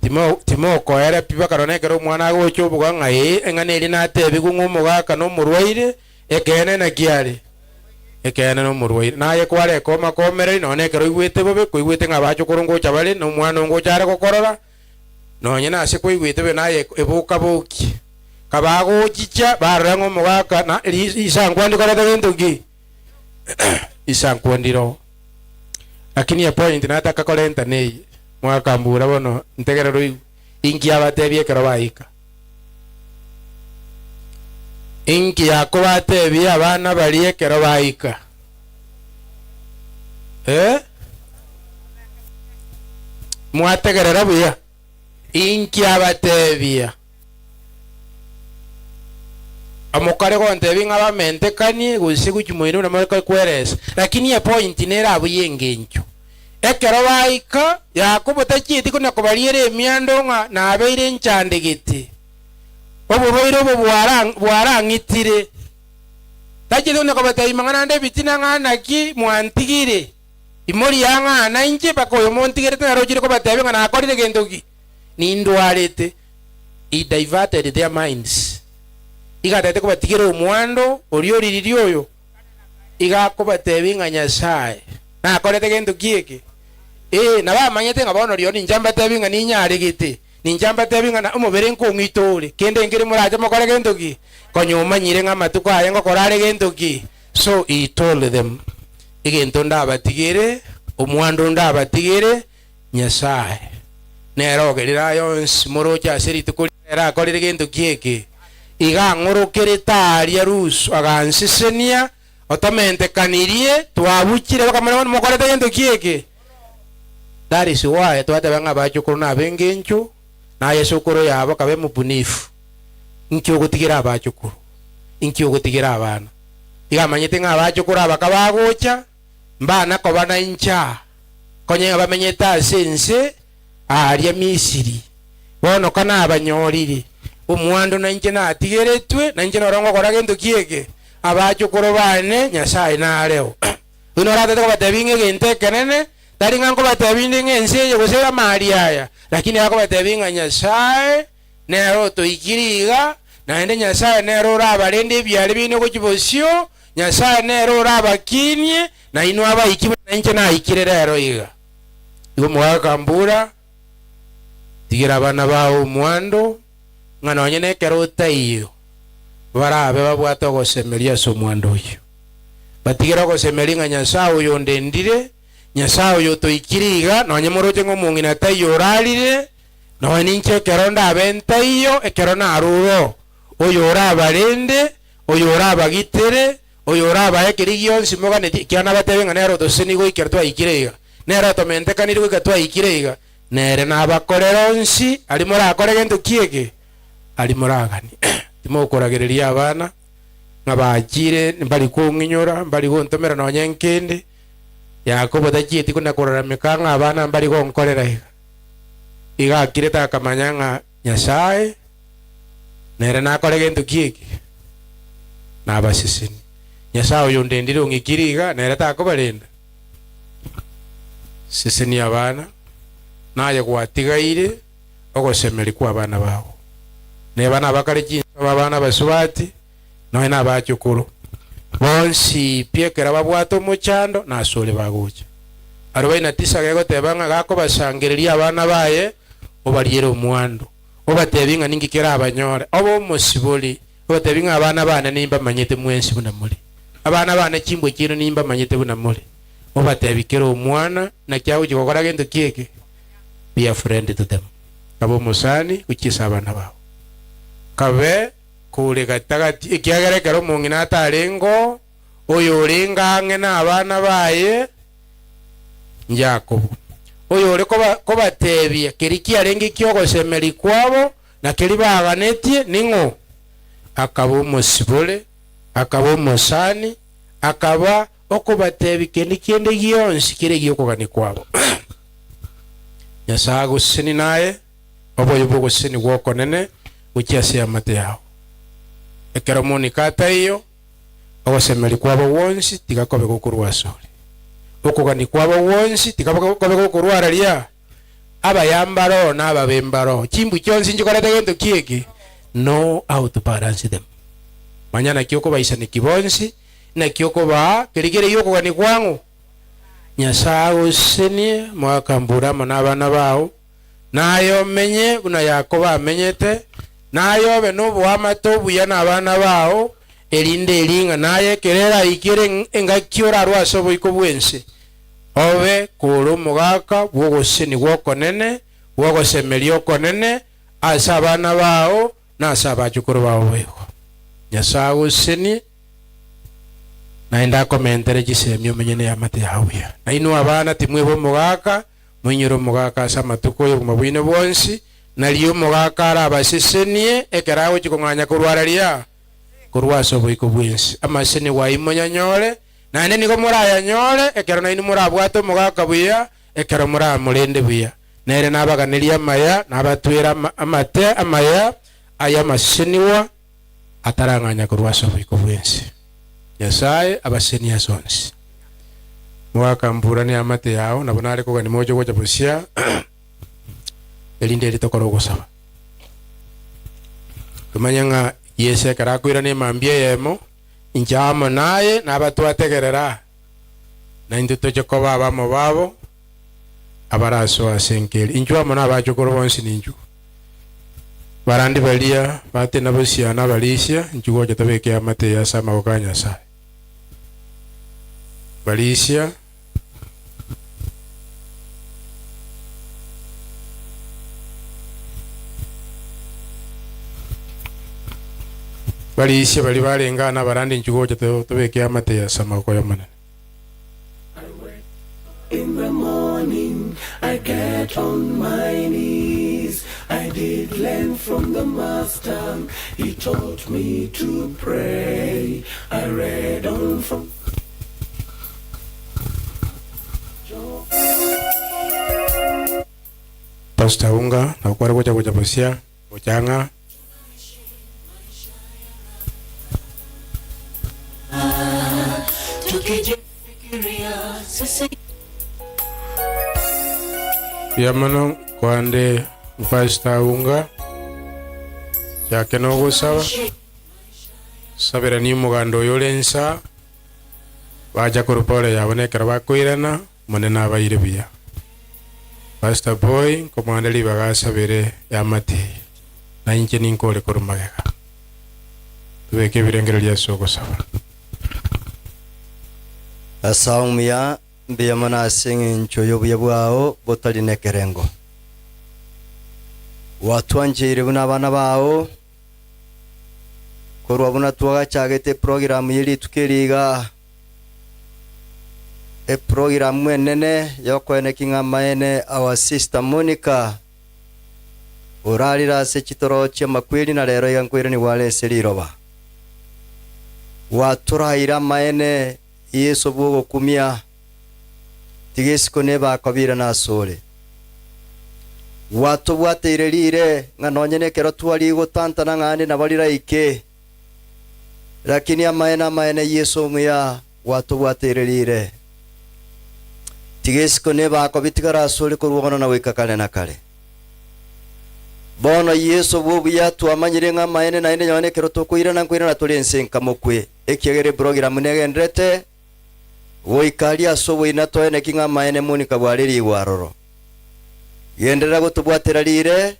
timo timokoera pi mpaka nonye ekero omwana agocha oboga ng'a ee, eng'ana eria natebigwe ng'a omogaka nomorwaire, ekeene naki are? Ekeene nomorwaire. Naye kwarekoma-komereri nonye ekero oigwete bobe, koigwete ng'a abachokoro ngocha bare, na omwana oo ngocha are gokorora, Nonye nase kwaigwete bobe naye eboka-bokie. Kabagochicha, barora ng'a omogaka na risankwa ndikorete gento ki? Risankwa ndiro. Lakini epoint nataka korenta neye, mwakambura bono ntegerere oigwe. Inki abatebia ekero baika? Inki Yakobo atebie abana baria ekero baika? Eh? Mwategerera buya? Inki abatebia? Amokare gontebia ng'a bamentekanie gose gochia moino buna more kweresa. Lakini epoint nere abwo y'engencho. Ekero baika, Yakobo tachieti konya kobariera emiando ng'a nabeire nchandegete, oborwaire obo bwarang'itire. Tachieti konya kobatebia mang'ana ande ebitina ng'a naki mwantigire, imoria ng'a nainche mpaka oyo montigerete nere ochire kobatebia ng'a nakorire gento ki? Nindwarete. He diverted their minds. Iga atagete kobatigera omwando oria oriririe oyo. Iga akobatebia ng'a Nyasae nakorete gento ki eke? Ee, nabamanyete ng'a bono rirorio ninche mbatebie ng'a ninyaregete, ninche mbatebie ng'a omobere nkong'ita ore, kende nkere morache mokore gento ki? Konya omanyire ng'a amatuko aye ngokora are gento ki? So he told them, Egento ndabatigere, omwando ndabatigere, Nyasae nere ogerire aya onsi moroche ase rituko riria ere akorire gento ki eke. Iga ang'orokerete aaria Lusu, agansesenia, otomentekanirie, twabuchire bakamanya bono mokorete gento ki eke. That is why twateba ng'a abachokoro nabe engencho, na aye sokoro yabo kabe mobunifu. Inki ogotigera abachokoro? Inki ogotigera abana? Iga amanyete ng'a abachokoro aba kabagocha, mbana koba na inche aa, konya ng'a bamenyete ase ense aaria Misiri. Bono kanabanyorire, omwando nainche natigeretwe, nainche noro ngokora gento ki eke? Abachokoro baane, Nyasae nareo. Oyio noro atete kobatebia ng'a egento ekenene, tari ng'a nkobatebia inde ng'a ense eye gose amari aya, lakini akobatebia ng'a Nyasae nere otoikirie iga, naende Nyasae nere orabarende ebiare biaino gochia bosio, Nyasae nere orabakinie, na inwe abaiki buna inche naikire rero iga. Igo mogaka mbura, tigera abana bao omwando, ng'a nonye nekero otaiyo, barabe babwate ogosemeria ase omwando oyio. Batigere ogosemeria ng'a Nyasae oyo ondendire, Nyasae oyo otoikire iga, nonye moroche ng'a omong'ina taiyo orarire, nonye ninche ekero ndabe ntaiyo, ekero narure oo, oyo orabarende, Oyo orabagitere, oyo orabae keria gionsi moganetie, ekiagera nabateebie ng'a nere otosesenirie goikera twaikire iga, nere otomentekanirie goika twaikire iga, nere nabakorere onsi aria morakore gento ki eke aria moraganie. Timokoragereria abana ng'a bachire mbari kong'inyora, mbari gontomera nonya nkende. Yakobo tachieti kona korarameka ng'a abana mbari gonkorera iga. Iga akirete akamanya ng'a Nyasae nere nakore gento ki eke? Nabasesenie. Nyasae oyo ondendire ong'ikire iga, nere takobarenda? Sesenia abana, naye gwatigaire ogosemeria kw'abana bao. Neba nabakare chinsobo abana abasubati, nonya nabachukuru, bonsi pi ekero babwate omochando, nasore bagocha. Arobaini na tisa gegoteba ng'a gakobasangereria abana baye, obariere omwando, obatebie ng'a ninki kerabanyore, obe omosibori, obatebie ng'a abana bane nimbamanyete mwensi buna more, abana bane chimbwa chiaino nimbamanyete buna more, obatebie kera omwana naki agochia gokora gento ki eke, be a friend to them, kabe omosani gochia ase abana bao, kabe. Kore gatagati, ekiagera ekero omong'ina atarengeo, oyorenge ang'e nabana baye n'Yakobo, oyore kobatebia keria kiarenge ki'ogosemeria kwabo, na keria baganetie ning'o? Akaba omosibore, akaba omosani, akaba okobatebia kende kende gionsi kere gi'okogania kwabo. Nyasae agosesenie naye. Oboyo bw'ogosesenigwa okonene gochia ase eamate yao. Ekero Monika ataiyo, ogosemeria kwabo gwonsi tiga kobe gokorwa asore. Okogania kwabo gwonsi tiga kobe gokorwa araria abaya mbaroo na ababe mbaroo. Chimbu chionsi nchikorete gento ki eke? Know how to balance them. Manya naki okobaisanekia bonsi, naki okobaa keria kere gi'okogania kwang'o. Nyasae agosesenie, moakambure amo nabana bao. Na aye omenye buna Yakobo amenyete, na aye obe noboamate obuya nabana bao, erinde ering'ana aye ekero eraikere engaki orarwe ase oboiko bw'ense, obe kore omogaka bw'ogosesenigwa okonene, bw'ogosemeria okonene ase abana bao na ase abachukuru bao boigo. Nyasae agosesenie. Naende akomentere chisemi omenye neamate yao buya. Na inwe abana timweba omogaka, Moinyore omogaka ase amatuko y'obogima bwaino bwonsi, nario omogaka arabasesenie ekero agochia kong'anya korwa araria, korwa ase oboiko bw'ense. Amasesenigwa ayio monyanyore, naende nigo morayanyore ekero nainwe morabwate omogaka buya, ekero moramorende buya. Nere nabaganerie amaya, nabatwere amate amaya ay'amasesenigwa atarang'anya korwa ase oboiko bw'ense. Nyasae abasesenie ase onsi. Mogaka mbura neamate yao, nabo nare kogania moche gocha bosia, erinde eri tokore ogosaba. Tomanye ng'a Yeso ekero akoirana emambia eyemo, inche amo naye nabatwategerera, naintwe toche koba abamo babo abarasoe ase enka eria. Inchuo amo nabachokoro bonsi ninchuo. Barandi baria batena bosia na abarisia, inchuo gocha tobeke eamate eye ase amaboko a Nyasae. Barisia. Barisia baria barenge aa nabarandi inchuo gocha tobeke eamate eye ase amaboko y'Omonene. In the morning I get on my knees I did learn from the master He taught me to pray I read on from Pastor Unga nabo kware gocha gocha bosia gocha ng'a. Mbuya mono kwande Pastor Unga chake nogosaba saberanie omoganda oyo ore nsa bacha korwa pole yabo nekero bakoirana Omonene abaire buya. Pastor Boy nkomwande ribaga asabere eamate eye, na inche ninkore korwa magega. Tobeke ebirengererio ase ogosaba. Nyasae omuya, mbuya mono ase engencho y'obuya bwao botari nekerengo. Gwatwancheire buna abana bao, korwa buna twagachagete eprogiramu ye rituko eri iga. Eprogiramu enene y'okoenekia ng'a amaene our sister Monica orarire ase chitoro chi'amakweri na rero iga nkoiranigwa are ase riroba. Gwatoraire amaene Yeso bw'ogokumia, tiga isiko nebe akobirana asore. Gwatobwateire riire ng'a nonye nekero twarigotantana ng'a ande nabo riraike. Lakini amaene amaene Yeso omuya gwatobwateire riire. Tiga isiko nebako bitigare asore korwa bono na goika kare na kare. Bono Yeso bw'obuya twamanyire ng'a amaene naende nonye ekero tokoirana nkoirana tore ense nkamokwe, ekiagera eprogiramu negenderete goika aria ase oboina toeneki ng'a amaene Monica bware rigwa aroro. Genderera gotobwatera riire.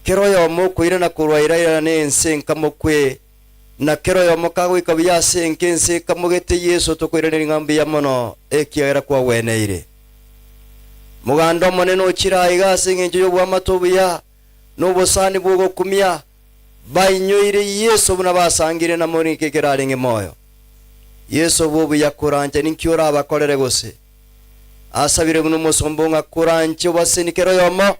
Kera oyomo okoirana korwa ira ira nense enkamokwe, na kera oyomo kagoika buya ase enka ense ekamogete Yeso tokoiraneria ng'a mbuya mono, ekiagera kwagweneire. Moganda omonene ochire aiga ase engencho y'oboamate obuya, na obosani bw'ogokumia. Bainyoire Yeso buna basangire na Monika ekero arenge moyo. Yeso bw'obuya koranche ninki orabakorere gose? Asabire buna omosomba ng'a koranche obaseni kera oyomo,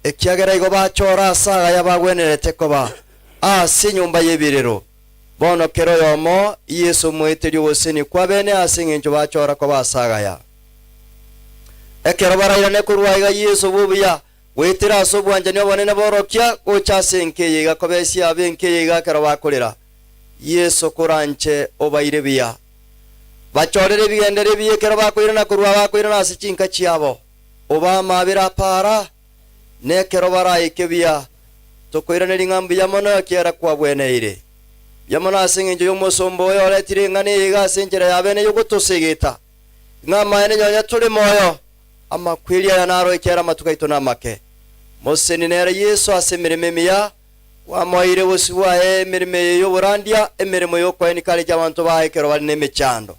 ekiagera igo bachora ase agaya bagwenerete koba ase enyomba y'ebirero. Bono kera oyomo Yeso omoeteria oboseni kwabene ase engencho bachora koba ase agaya. Ekero barairane korwa aiga Yeso bw'obuya Goetera ase obwanchani obonene borokia gocha ase enka eye iga kobesia ab'enka eye iga ekero bakorera, Yeso koranche obaire buya. Bachorere ebigenderero ebiya ekero bakoirana korwa bakoirana ase chinka chiabo. Obaamabere apara, na ekero baraike buya, tokoiraneria ng'a mbuya mono ekiagera kwabweneire. Mbuya mono ase engencho y'omosomba oyo oretire eng'ana eye iga ase enchera ya bene y'ogotosegeta, ng'a amaene nonya tore moyo, Amakweri aya naro ekiagera amatuko aito namake. Moseni nere Yeso ase emeremo emiya, kwamoeire bosio bwaye emeremo eye y'oborandia, emeremo y'okoenika areche abanto baye ekero bare nemechando.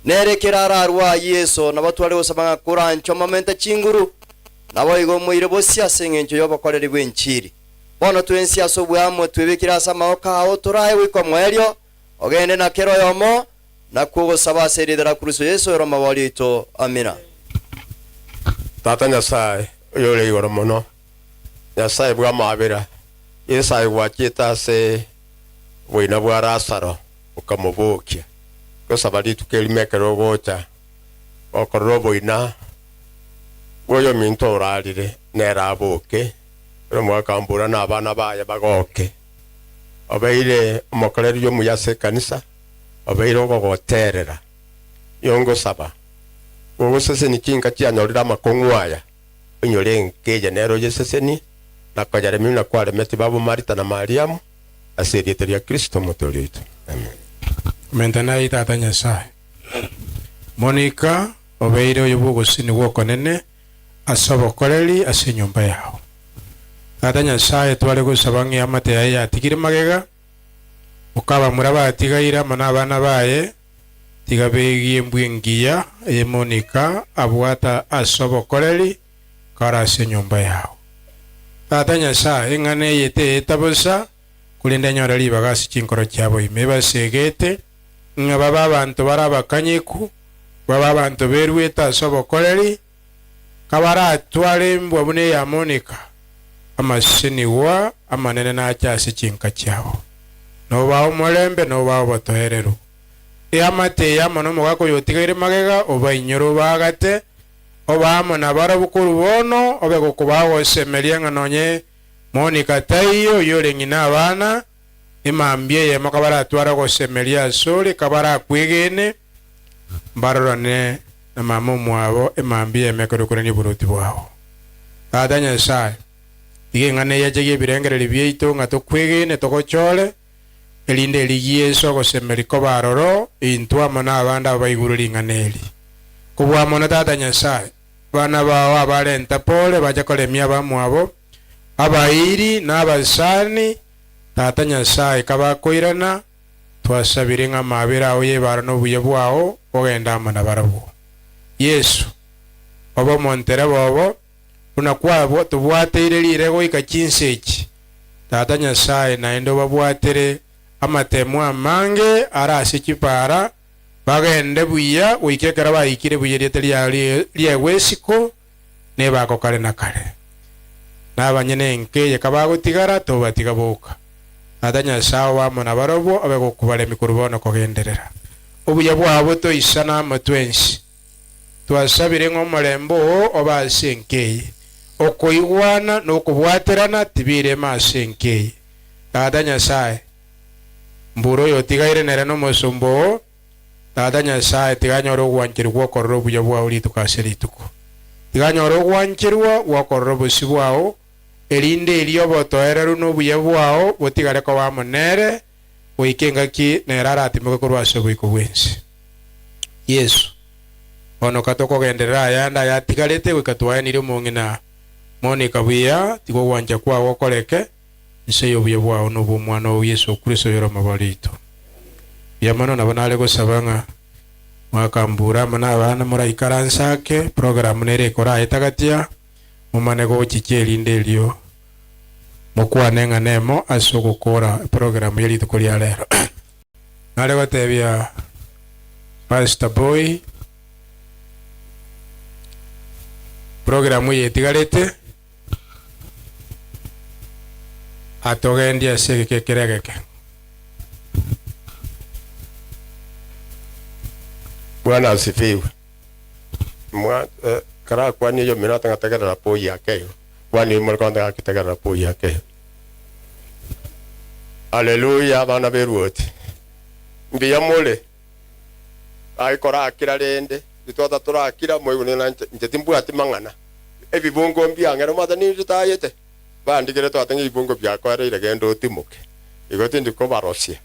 Nere ekero ararue aa Yeso, nabo tware gosaba ng'a koranche omomenta chinguru, naboigo omoire bosio ase engencho y'obokoreri bw'enchiri. Bono twensi ase obwamo twebekire ase amaboko ao torae goika omoerio, ogende na kera oyomo, Nakwo ogosaba ase erieta ria Kristo Yeso ere omobori oito. Amina. Tata Nyasae, oyore igoro mono, Nyasae bw'amabera, Yeso aye gwachete ase oboina bwa Lazaro, okamobokia. Ngosaba rituko erimo ekero ogocha gokorora oboina bw'oyominto orarire, nere aboke, ere omogaka mbura na abana baye bagoke. Obeire omokoreri omuya ase ekanisa, obeire ogogoteerera. Nigo ngosaba, gogoseseni chinka chianyorire amakong'u aya, onyore enka eye nere oyesesenie, na koyaremia buna kwaremetie babo Marita na Mariamu, ase erieta ria Kristo Omotoori oito. Amen. Komenta naye Tata Nyasae. Monica obeire oyo bw'ogosinigwa okonene ase obokoreri ase enyomba yao. Tata Nyasae tware gosaba ng'a eamate yaye yatigire magega, Mokabamura batigaire amo nabana baye, tiga begie embwa engiya eye Monica abwate ase obokoreri kare ase enyomba yao. Tata Nyasae, eng'ana eye teeta bosa, korende enyore ribaga ase chinkoro chiabo ime ebasegete, ng'a babe abanto bare abakanyeku, babe abanto beruete ase obokoreri, Kabaratware embwa buna eya Monica, amasenigwa amanene nache ase chinka chiabo. Nobae omorembe, nobae obotoereru. Eamate eye amo nomogaka oyotigaire magega, obainyore obaagate, obe amo nabarabwo korwa bono, obe gokobaa ogosemeria ng'a nonye Monica taiyo, oyio ore ng'ina abana, emambia eyemo kabaratware ogosemeria asore, kabarakwegene, mbarorane na mama omwabo emambia eyemo ekero okorania oboroti bwabo. Tata Nyasae, tiga eng'ana eye echegie ebirengererio biaito ng'a tokwegene togochore, erinde erigie ase ogosemeria koba aroro intwe amo nabande aba baigure ring'ana eri. Kobua mono Tata Nyasae, abana bao abarenta pore bache koremia abamwabo, abairi na abasani, Tata Nyasae kabakoirana, Twasabire ng'a amabera ao y'ebaaro na obuya bwao bogende amo nabarabwo. Yeso, obe omontereba obo, buna kwabwo tobwateire riire goika chinsa echi. Tata Nyasae, naende obabwatere amateemwa amange are ase chipaara, bagende buya goika ekero baikire buya erieta riao riegwe isiko, nebako kare na kare. Na abanyene enka eye kabagotigara, tobatiga boka. Tata Nyasae obe amo nabarobwo, obe gokobaremia korwa bono kogenderera. Obuya bwabo toisana amo twensi. Twasabire ng'a omorembe oo obe ase enka eye. Okoigwana na okobwaterana tibirema ase enka eye. Tata Nyasae, mbura oyotigaire nere nomosomba oo, Tata Nyasae, tiga anyore ogwancherwa gw'okorora obuya bwao rituko ase rituko. Tiga anyore ogwancherwa gw'okorora obosio bwao, erinde erio obotoereru na obuya bwao botigare koba amo nere, goika engaki nere aratimoke korwa ase oboiko bw'ense. Yeso, bono katokogenderera ayande ayatigarete goika twaenirie omong'ina Monica buya, tiga ogwancha kwao gokoreke, inse y'obuya bwao na obw'Omwana oo Yeso Kristo oyore omobori oito. Mbuya mono nabo nare gosaba ng'a mwakambura amo nabana moraikaranse ake, program nere ekoraete gati aa, momane gochicha erinde erio. Mokwane ng'a nemo ase ogokora eprogramu ye rituko ria rero. Nare gotebia Pastor Boy programu eye etigarete atogendie ase egeka ekere egeke. Bwana asifiwe. Mwa eh, karakwanie oyomino ate ng'a tegerera boyi ake igo. Kwani more konde gaki tegerera boyi ake igo. Haleluya abana b'eruoti. Mbuya more. Gaki korakira rende, ritwata torakira moigwe nina inche inche timbwati mang'ana. Ebibungo mbiang'ere omanyete ninche tayete. Bandigere twate ng'a ebibungo biakoereire genda otimoke. Igo tindi kobarosia.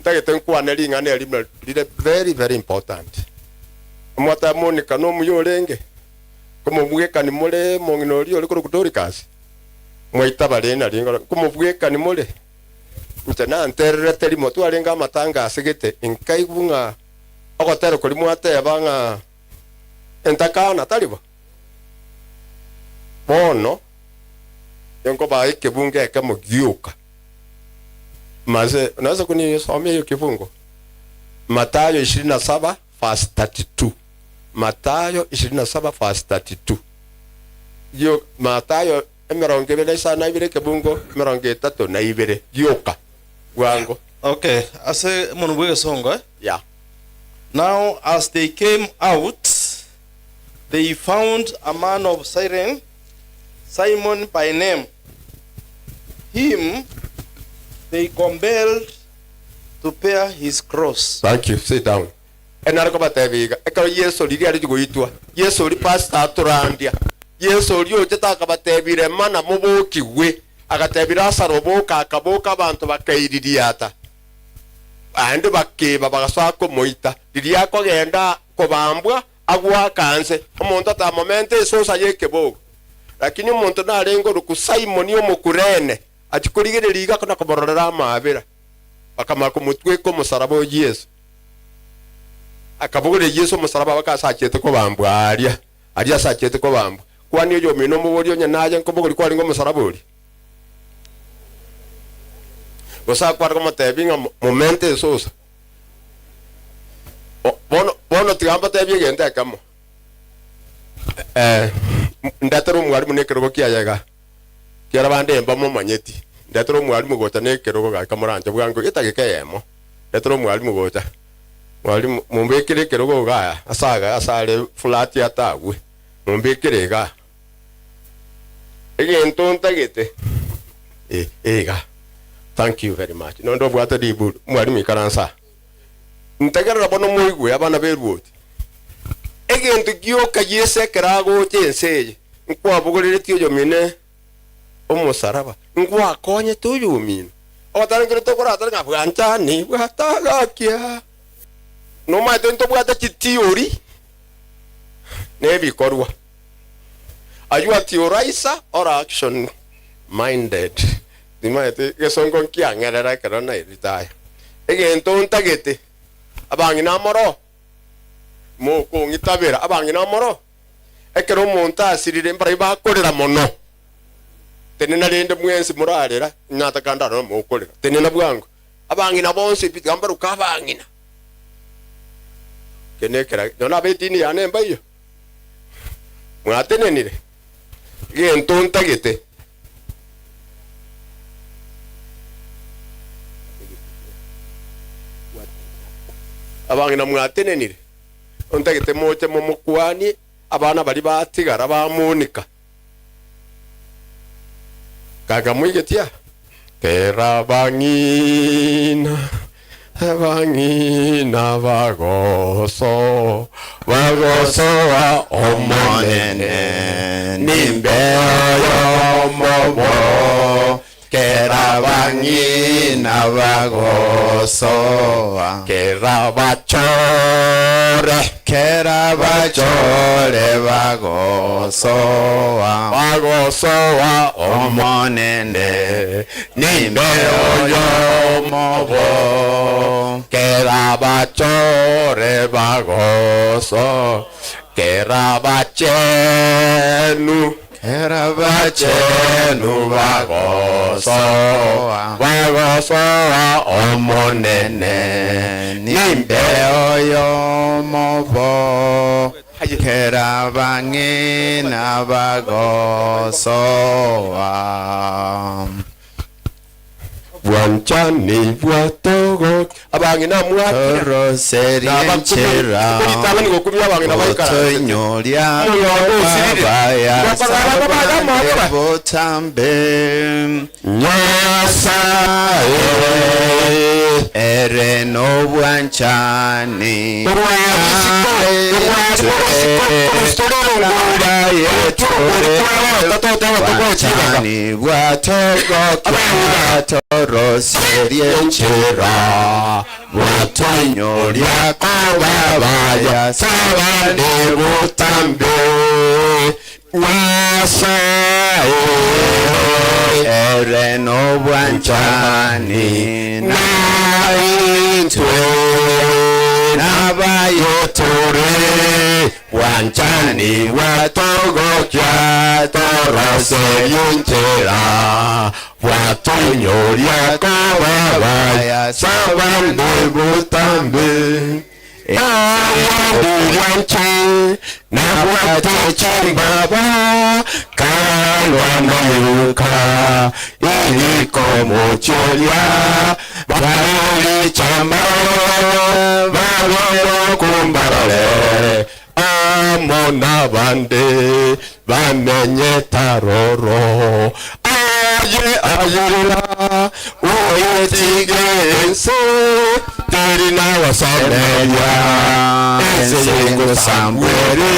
Ntagete nkwane ring'ana erimo rire very very important. Omwate Monica nomuya orenge, komobwekani more omong'ina oria ore korokwa Dorcas, mwaitaba rina ringoro, nkomobwekani more. Inche nantererete rimo twarenge amatanga ase gete, nkaigwa ng'a ogotera koria mwateba ng'a entakana, tari bo? Bono ninkobaa ekebungo ekemo gioka. Mase, unaweza kunisomea hiyo kifungo? Mathayo 27 verse 32. Mathayo 27 verse 32. Gio, Mathayo emerongo ebere na isano na ibere ekebungo emerongo etato na ibere gioka bwango. Okay, ase omonwa bw'egesongo, eh? Yeah. Now as they came out, they found a man of Cyrene, Simon by name. Him they compelled to bear his cross. Thank you. Sit down. Enare kobatebia iga, ekero Yeso riria arenge goitwa, Yeso oria pastor atorandia, Yeso oria ochete akabatebia rema na mobokigwe, agatebia Lazaro boka, akaboka abanto bakaiririata, naende bakeba bagasoa komoita. Riria akogenda kobambwa, Agoaka nse, omonto atamomenta esosa y'ekebogo. Lakini omonto narenge orokwa Simoni Omokurene, achia korigereria iga na komororera amaabera, bakamanya komotweka omosaraba o Yeso. Akabogoria Yeso omosaraba baka ase achiete kobambwa aaria, aria ase achiete kobambwa. Kwani oyomino omoborie onye naye nkobogoria kwarenge omosaraba oria? Gose akware komotebia ng'a momente esosa? Bono, bono tiga mbatebie egento ekemo. Eh, ndetere omwalimu na ekerogo kiaye iga, ekiagera bande mbamomanyeti. Ndetere omwalimu gocha na ekerogo gaka moranche bwango etageka eyemo. Ndetere omwalimu gocha. Mwalimu, mombekere ekerogo iga aya, ase aga ase are flat atagwe, mombekere igaa. Egento ntagete, eh, iga. Thank you very much. Nonde obwate ribu, mwalimu ikaransa aa. Ntegerera bono moigwe, abana b'eruoti. Egento gioka Yeso ekero agocha ense eye, nkwabogoreretie oyomino omosaraba, ngwakonyete oyomino. Ogotara nkere tokoratare ng'a bwanchani bwatagakia. Nomaete ntobwate chitiori na ebikorwa. Are you a theorizer or action minded? Nimaete egesongo nkiang'erera ekero na retire. Egento ntagete, abang'ina amoro, mokong'itabera, abang'ina amoro, ekero omonto asirire mbaria bakorera mono. Tenena rende mwensi morarera, nataka ndarore mokorera. Tenena bwango. Abang'ina bonsi pi tiga mbaruke abang'ina. Eke nekera, nonya ab'edini yane mbaiyo. Mwatenenire gento ntagete. Abang'ina mwatenenire, ntagete moche momokwanie abana baria batigara ba Monica. Kaka moigetie aa? Kera abang'ina, abang'ina bagoso, bagosoa Omonene, nimbe oyomo bo. Kera abang'ina bagosoa, kera bachore, kera bachore bagosoa, bagosoa Omonene, nimbe oyomo bo. Kera bachore bagosoa, kera bachenu. Erabachenu bagosoa, bagosoa Omonene, nimbe oyomo bo, kerabang'ina bagosoa. Bwanchani bwatogo abang'ina mwakire Toroserie nchera, Ritang'ani gokumia abang'ina baikaranse. otoinyoria Omoyondo osirire. babaya Bakorora sabande botambe. Nyasaye ere nobwanchani bwanchani bwatogokia toroserie nchera bwatonyoria kobabaya sabande botambe Nyasaye ere nobwanchani naitwe nabayotore bwanchani bwatogokia toroserie nchera bwatonyoria kobabaya sabande botambe Ayandiranche nabwate chimbaba kalwa mayuka ilikomocholia balichama bagokumbarale amo nabande bamenye taroro aye ayerera oyetigense teri nawasomeya ense yengosambwere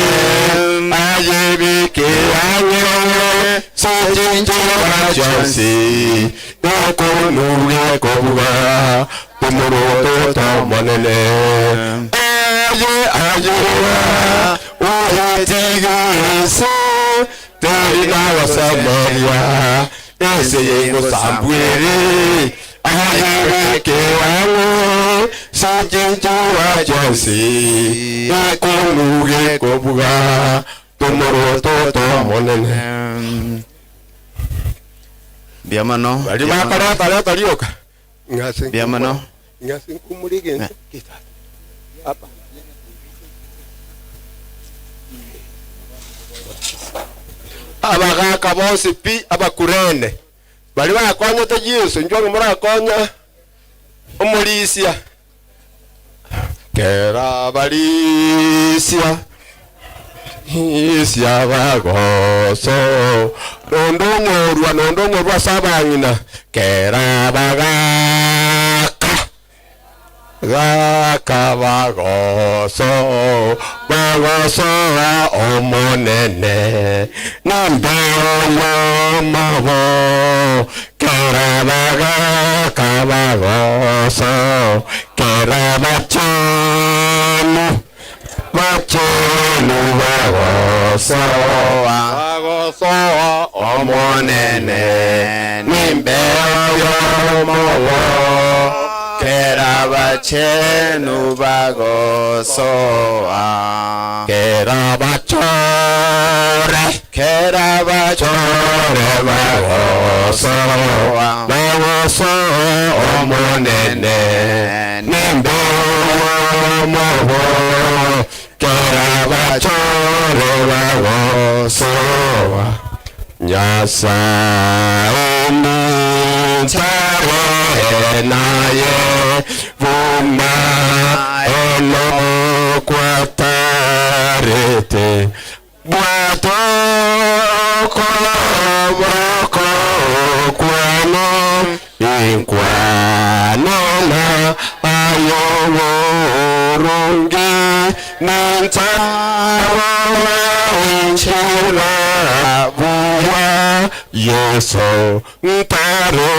ayebikeanye sejinjira jonsi ekonuge kobuga tumurutoto monene aye ayerera oyetigense teri nawasomeya ense yengosambwere ayebekewange sejinjira jonsi ekonuge kobuga tumurutoto monene Mbiamano. bari bakareta reta rioka Mbiamano. ngase nkumurigense kita apa abagaka bonsi pi abakurene bari bakonyete Yesu njwange murakonya omorisia kera barisia isia bagoso nondo ng'orwa nondo ng'orwa ase abang'ina kera bagaka gaka bagoso bagosoa omonene nambeoyomabo kera bagaka bagoso kera bachenu bachenu bagosoa bagosoa omonene nimbeoyomobo kera bachenu bagosoa kera bachore kera bachore bagosoa bagosoa omonene nimbeoyomobo kera bachore bagosoa Nyasaye nintare naye vuma enokwatarete bwatokoloboko kwano inkwanona ayoborungi nintarora inchira buya Yesu ntare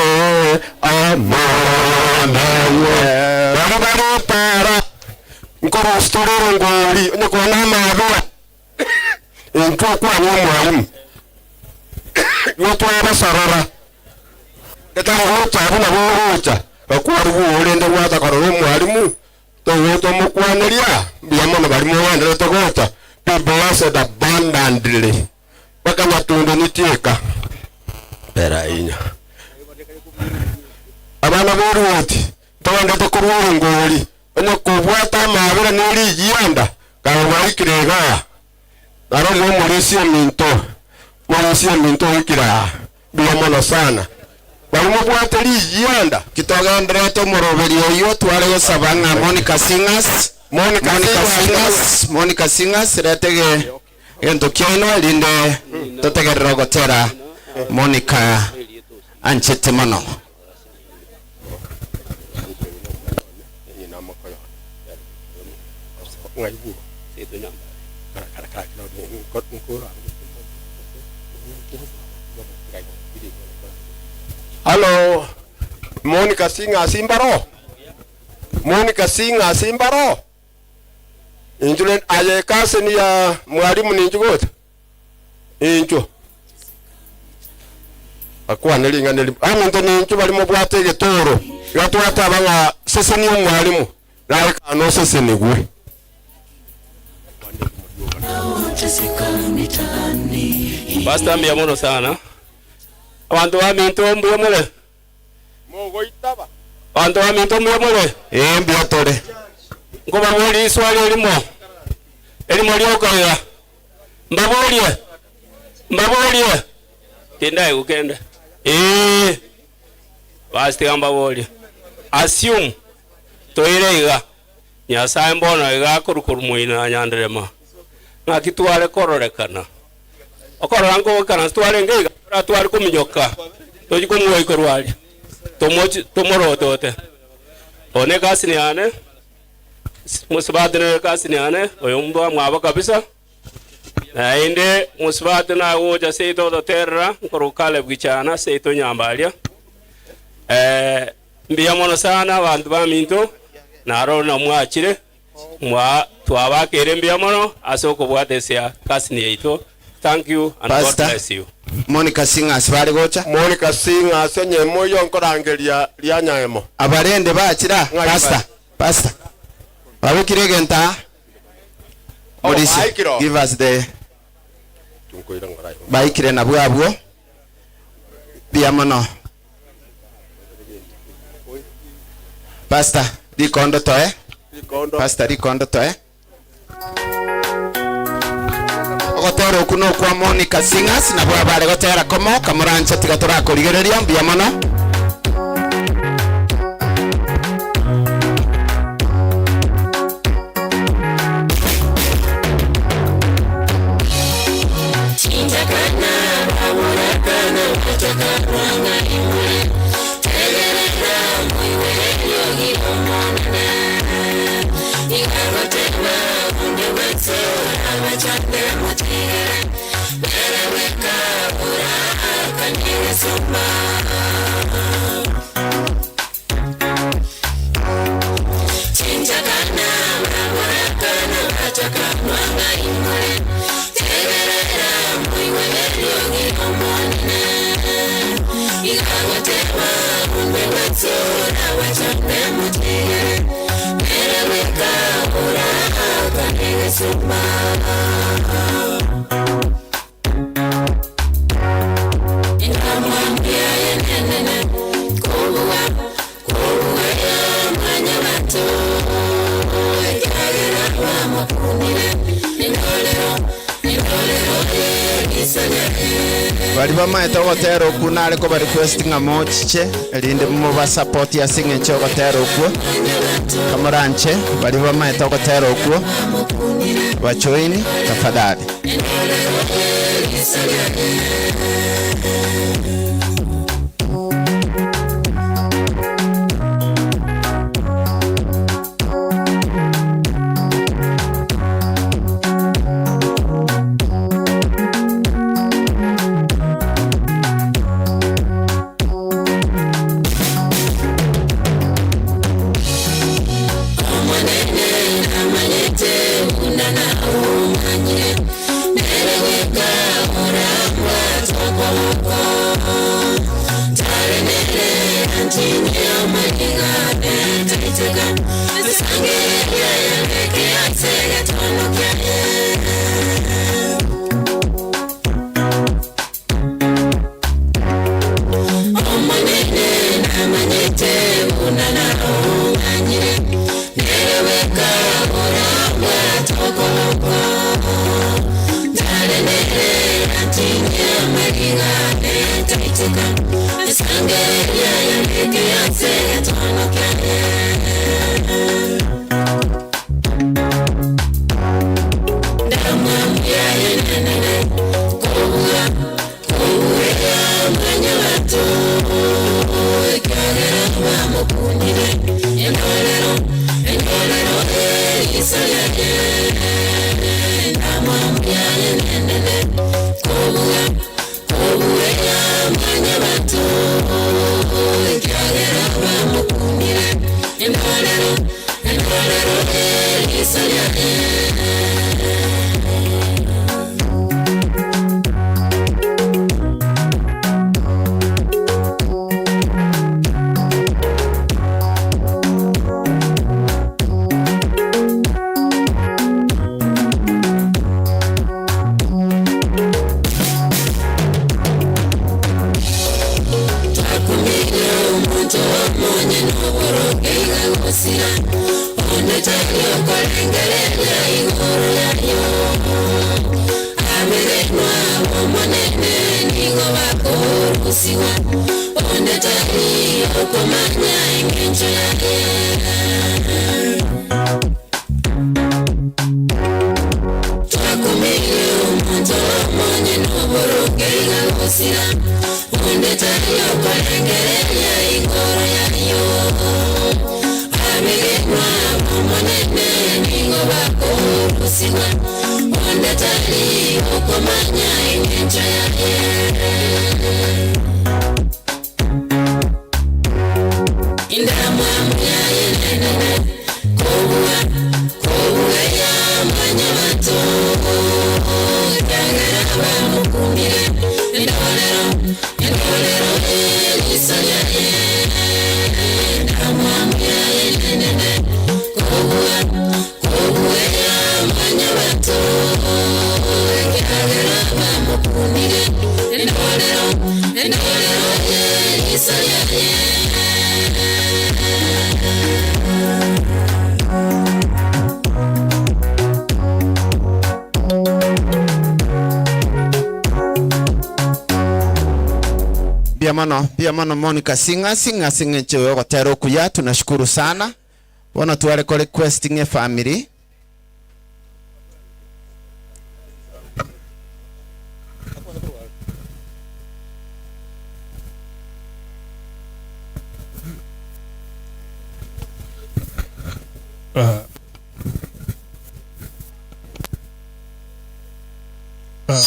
amonaye bari baritara nkorositorere ngori nyakona amabura intwe okwanya omwalimu gotwabasarara getari gocha abo nabo ogocha bakwari bworende gwatakorora omwalimu togota omokwaneria mbuya mono bari mogenderete gocha be blessed abundantly. Mpaka Nyatundo nitieka. Bera inya. Abana b'oruoti ntogondete korwa orongori, onye kobwata amabera ne rigianda, kare gwaikire igaa. Naro iga omorisia ominto, omorisia ominto oikire aa. Mbuya mono sana. Baria mobwate rigianda. Kitogendererete omoroberi oyio tware gosaba ng'a Monica Singers, Monica Monica Singers. Singers, Monica Singers, reta ege egento kiaino erinde totegerere ogotera Monica anchete mono. Hallo, Monica Singers mbaro? Monica Singers mbaro? Inchu aye cousin ya mwalimu ninchu gocha? Inchu. Akwane ring'ana eri. Amonto ninchu bari mobwate egetoro. Iga twataba ng'a seseni omwalimu, naye kana osesenigwe. Pastor mbuya mono sana. Abanto baminto mbuya more? Mogoitaba. Abanto baminto mbuya more? Ee mbuya tore. Nkobaborie riswali erimo, erimo riokoiga. Mbaborie, mbaborie, tindaigwa kende. Ee, basi tiga mbaborie. Assume toire iga, Nyasae mbono iga akorwa korwa moino na nyanderema, ng'aki tware kororekana. Okorora nkogokana twarenge iga, toratware kominyoka, tochie komoa ikorwa aria, tomochi tomorotote. Bono ekasini yane, mosubati nere ekasini yane, oyo mbwamwabo kabisa, naende mosubati nagocha seito ototerera, nkorwa Caleb Gichana seito nyamba aria. Mbuya mono sana abanto baminto, naro namwachire, mwa twabakeire mbuya mono ase okobwatesia kasini yaito. Thank you and God Pastor, bless you. Monica Singers bare gocha. Monica Singers onye moyo nkorangeria ria nyaemo. Abarende bachira, Ng'ai Pastor, bare? Pastor. Babekire egento aa. Oh, Morisia, baikire oo. give us the Tunkoira ng'ora igo. baikire nabwo abwo. Mbuya mono. Pastor, rikondo toe. Rikondo. Pastor, rikondo toe. Ogotera okwo nokwa Monica Singers, nabwo abare gotera komo, kamoranche tiga torakorigereria, mbuya mono. Baria bamaete ogotera okwo nare koba request ng'a mochiche erinde mobasupport ase eng'encho y'ogotera okwo kamoranche baria bamaete ogotera okwo bajoin tafadhali. Mbuya mono, mbuya mono Monica Sing'a Sing'a ase eng'encho y'ogotera okuya, tunashukuru sana. Bono tware ko request ng'a efamily. Ah, ah,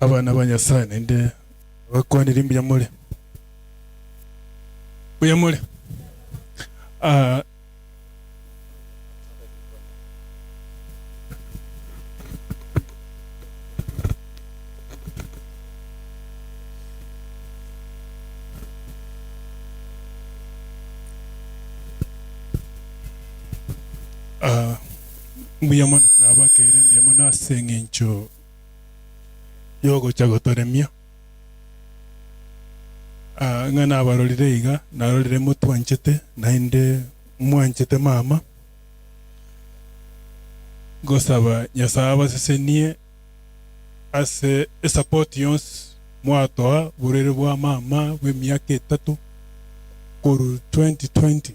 abana ba Nyasaye naende bakwanire mbuya more mbuya more Ah, Ah, mbuya mono nabakeire mbuya mono ase eng'encho yogocha gotoremia. Ah, ng'a nabarorire iga, narorire motwanchete naende mwanchete mama, ngosaba Nyasaye abasesenie ase esupport yonsi mwatoa borwaire bwa mama bwa emiaka etato korwa 2020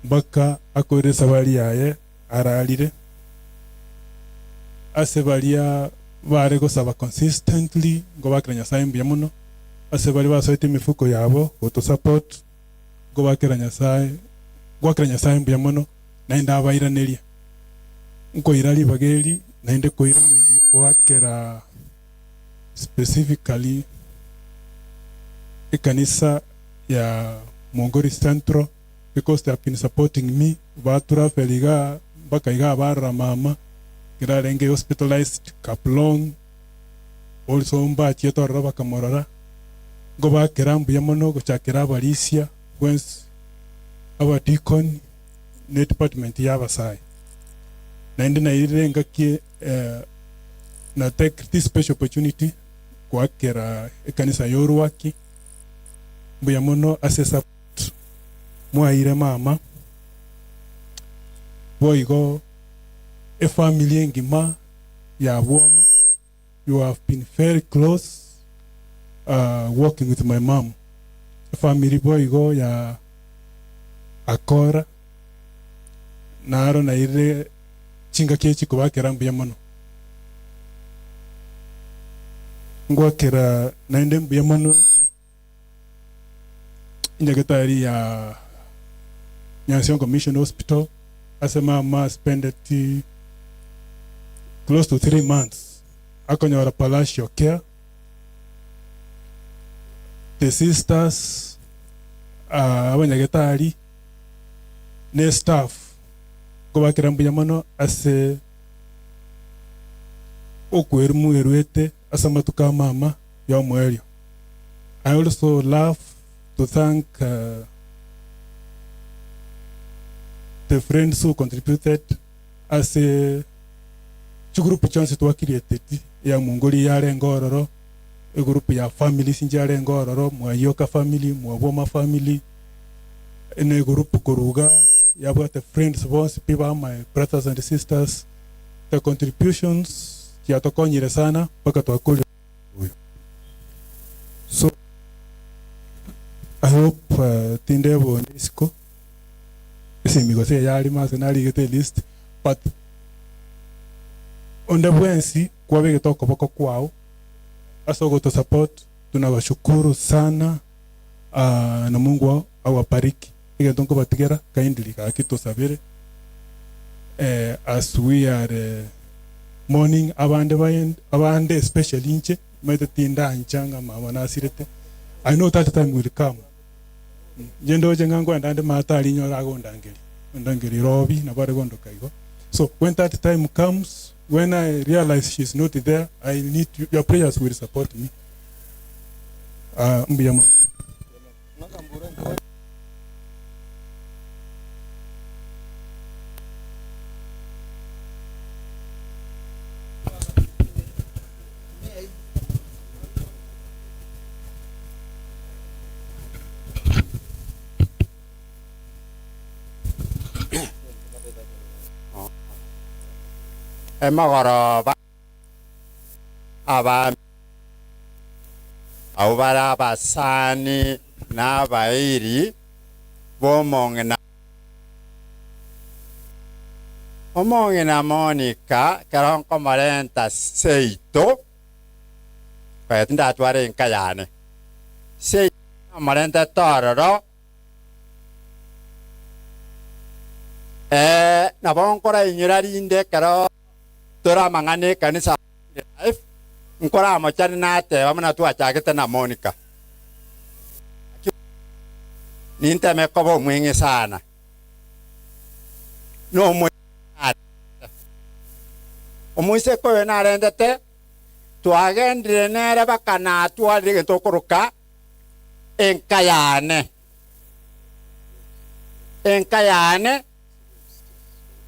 mpaka akoire esabari yaye ararire. Ase baria bare gosaba consistently nkobakera Nyasaye mbuya mono, ase baria basoete emifuko yabo goto support nkobakera Nyasaye ngoakera Nyasaye mbuya mono naende abairaneria. Nkoira ribaga eri naende koiraneria goakera specifically ekanisa ya Mongori Central because they have been supporting me baturaferi igaa mpaka igaa barora mama ekero arenge hospitalized Kaplong also mbachiete ororo bakamorora nkobakera mbuya mono gochakera abarisia bwensi abadeacon ne department ya abasae naende nairire engaki eh, na take this special opportunity goakera ekanisa ya Orwaki mbuya mono ase esupport mwaeire mama, boigo efamily engima ya Bwoma you have been very close. working with my mum. Efamiri boigo ya Akora naro nairire chingaki echi kobakera mbuya mono. Ngwakera naende mbuya mono enyagetari ya Nyansiongo Mission Hospital ase mama aspendeti close to 3 months akonyora palatial care. The sisters, abanyagetari ne staff nkobakera mbuya mono ase okwerumwa erwete ase amatuko a mama y'omoerio. I also love to thank the friends who contributed ase chigroup chionsi twa created ya Mungori yarenge ororo, egroup ya families nchiarenge ororo, Mwayoka family, Mwabwoma family, na egroup koruga yabwate friends bonsi pi ba my brothers and sisters, the contributions chiatokonyire sana mpaka twakorire oyo. So I hope tindebonde isiko esimi gose eyarimo ase narigete elist but onde bwensi kwabegete okoboko kwao ase ogotosupport tunabashukuru sana na Mungu awabariki. Egento nkobatigera kindly gaki tosabere as we are mourning abande baye abande especially inche maete tindancha ng'a mama nasirete I know that time will come. Inche ndoche ng'a nkoenda nde maate aria inyore agondangeria, ondangeria Robi nabo are gondoka igo. So when that time comes, when I realize she is not there, I need you, your prayers will support me. Ah, mbuya mono. Emogoroba abami abwo bare abasani na abairi b'omong'ina. Omong'ina Monica ekero nkomorenta seito, konya tindatwara enka yane, seito namorentete ororo, eh, nabo nkorainyora rinde ekero tore amang'ana ekanisa Life, nkoramochane nateba buna twachagete na Monica. Ninteme koba omweng'e sana. Omoiseke oyo narentete, twagendire nere baka natwarire egento okoroka enka yane. Enka yane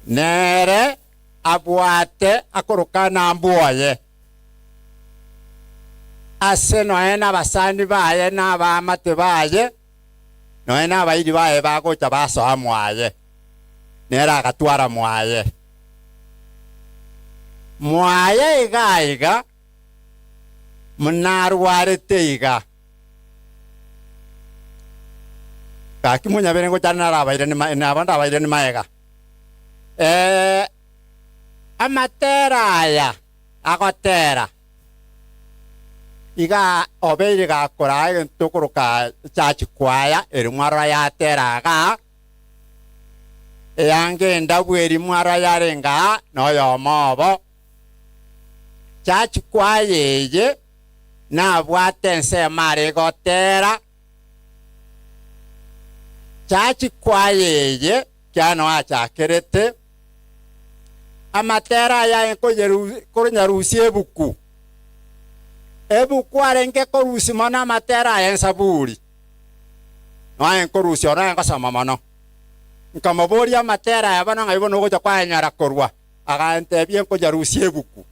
nere abwate akoroka nambwoye. Ase nonya nabasani baye na abaamate baye, nonya nabairi baye bagocha basoa mwaye, nere agatwara mwaye. Mwaye iga iga, munarwarete iga. Gaki monyabere ngocha narabaire naba ndabaire maega. Ee, amatera aya agotera iga obeire gakoraa egento okoroka church choir eri mwarora yatera igaa, eanga endabu eri mwarora yarenge aa noyomo obo. Church choir eye nabwate ensemo are gotera, church choir eye kiano achakerete amatera aya aye konyarusia ebuku. Ebuku arenge korusia mono amatera aya ensaburi. Noaye nkorusia oro aye ngosoma mono. Nkamoboria amatera aya bono ng'ai bono ogocha kwayanyora korwa, agantebia nkonyarusia ebuku.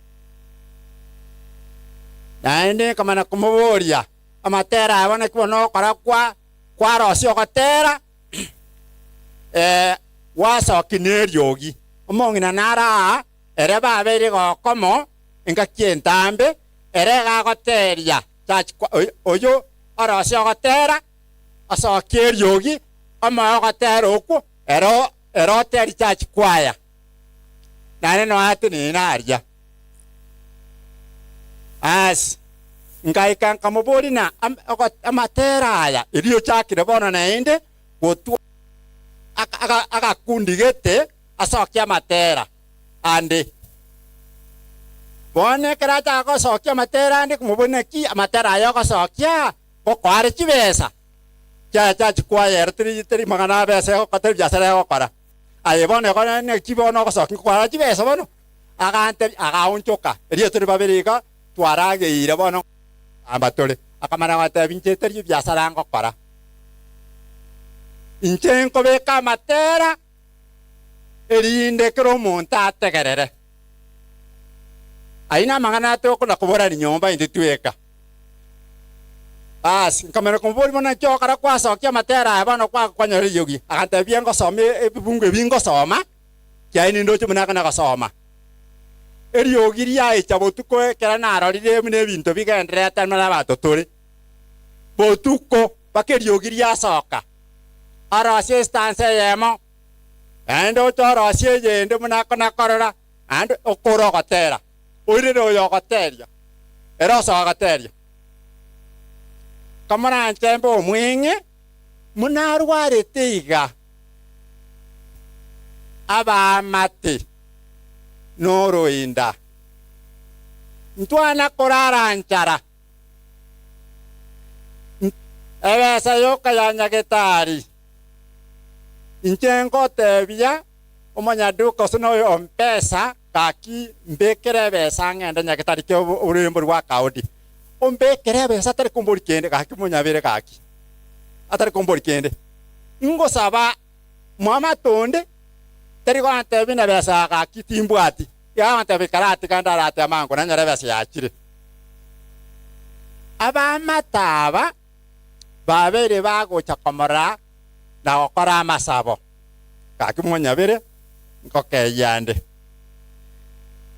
Naende nkamanya komoboria amatera aya bono naki bono ogokora kwa kwarosia ogotera. Gwasokia neriogi. Omong'ina naro aa, ere babeire gokomo engaki entambe, ere iga agoteria. Church oyo orosie ogotera, osokie eriogi, omoe ogotera okwo, ero ero oterie church choir. Naende noe atenene aria. Aas, ngaika nkamoboria na amatera aya, erio ochakire bono naende gotwa agakundi gete asokie amatera ande. Bono ekero achaka gosokia amatera ande, nkomoboria naki amatera aya ogosokia ngokoa are chibesa? Chiaye chiachia kwayera teri teri mang'ana a besa egokora teri biasara egokora. Aye bono igo naki bono ogosokia ngokoa are chibesa bono? Agantebia, agaonchoka, erio tore babere iga twarageire bono amba tore. Akamana gotebia inche tari ebiasara ngokora. Inche nkobeka amatera erinde kera omonto ategerere. Ayio namang'ana tokona koborania nyomba intwe tweka. Bas, nkamanya komoboria bono naki ogokora kwasokia amatera aya bono kwanyora eriogi. Agantebia ngosoma ebibungo ebi ngosoma. Kiaye nindoche buna akana gosoma. Eriogi riaecha botuko ekero narorire buna ebinto bigendererete amo nabanto tore. Botuko mpaka eriogi riasoka, arosie estansa eyemo, naende oche orosie eyende buna akona korora, naende okore ogotera, oirere oyo ogoteria, ere osoe goteria. Komoranche mbe omweng'e, buna arwarete iga. Abaamate noroinda, ntwana korara nchara, Ebesa yoka ya nyagetari. Inche ngotebia omonyaduka ase noyo o mpesa, gaki mbekere ebesa ng'ende nyagetari kia orurembo rwa Kaudi. Ombekere ebesa atari komboria kende, gaki monyabere gaki, atari komboria kende. Ngosaba mwamate onde, tari gontebia buna ebesa gaki timbwati, iga agontebia ikara atiga ndarate amango nanyore ebesa yachire. Abaamate aba babeire bagocha komorora na gokora amasabo, gaki monyabere nkokeyia nde.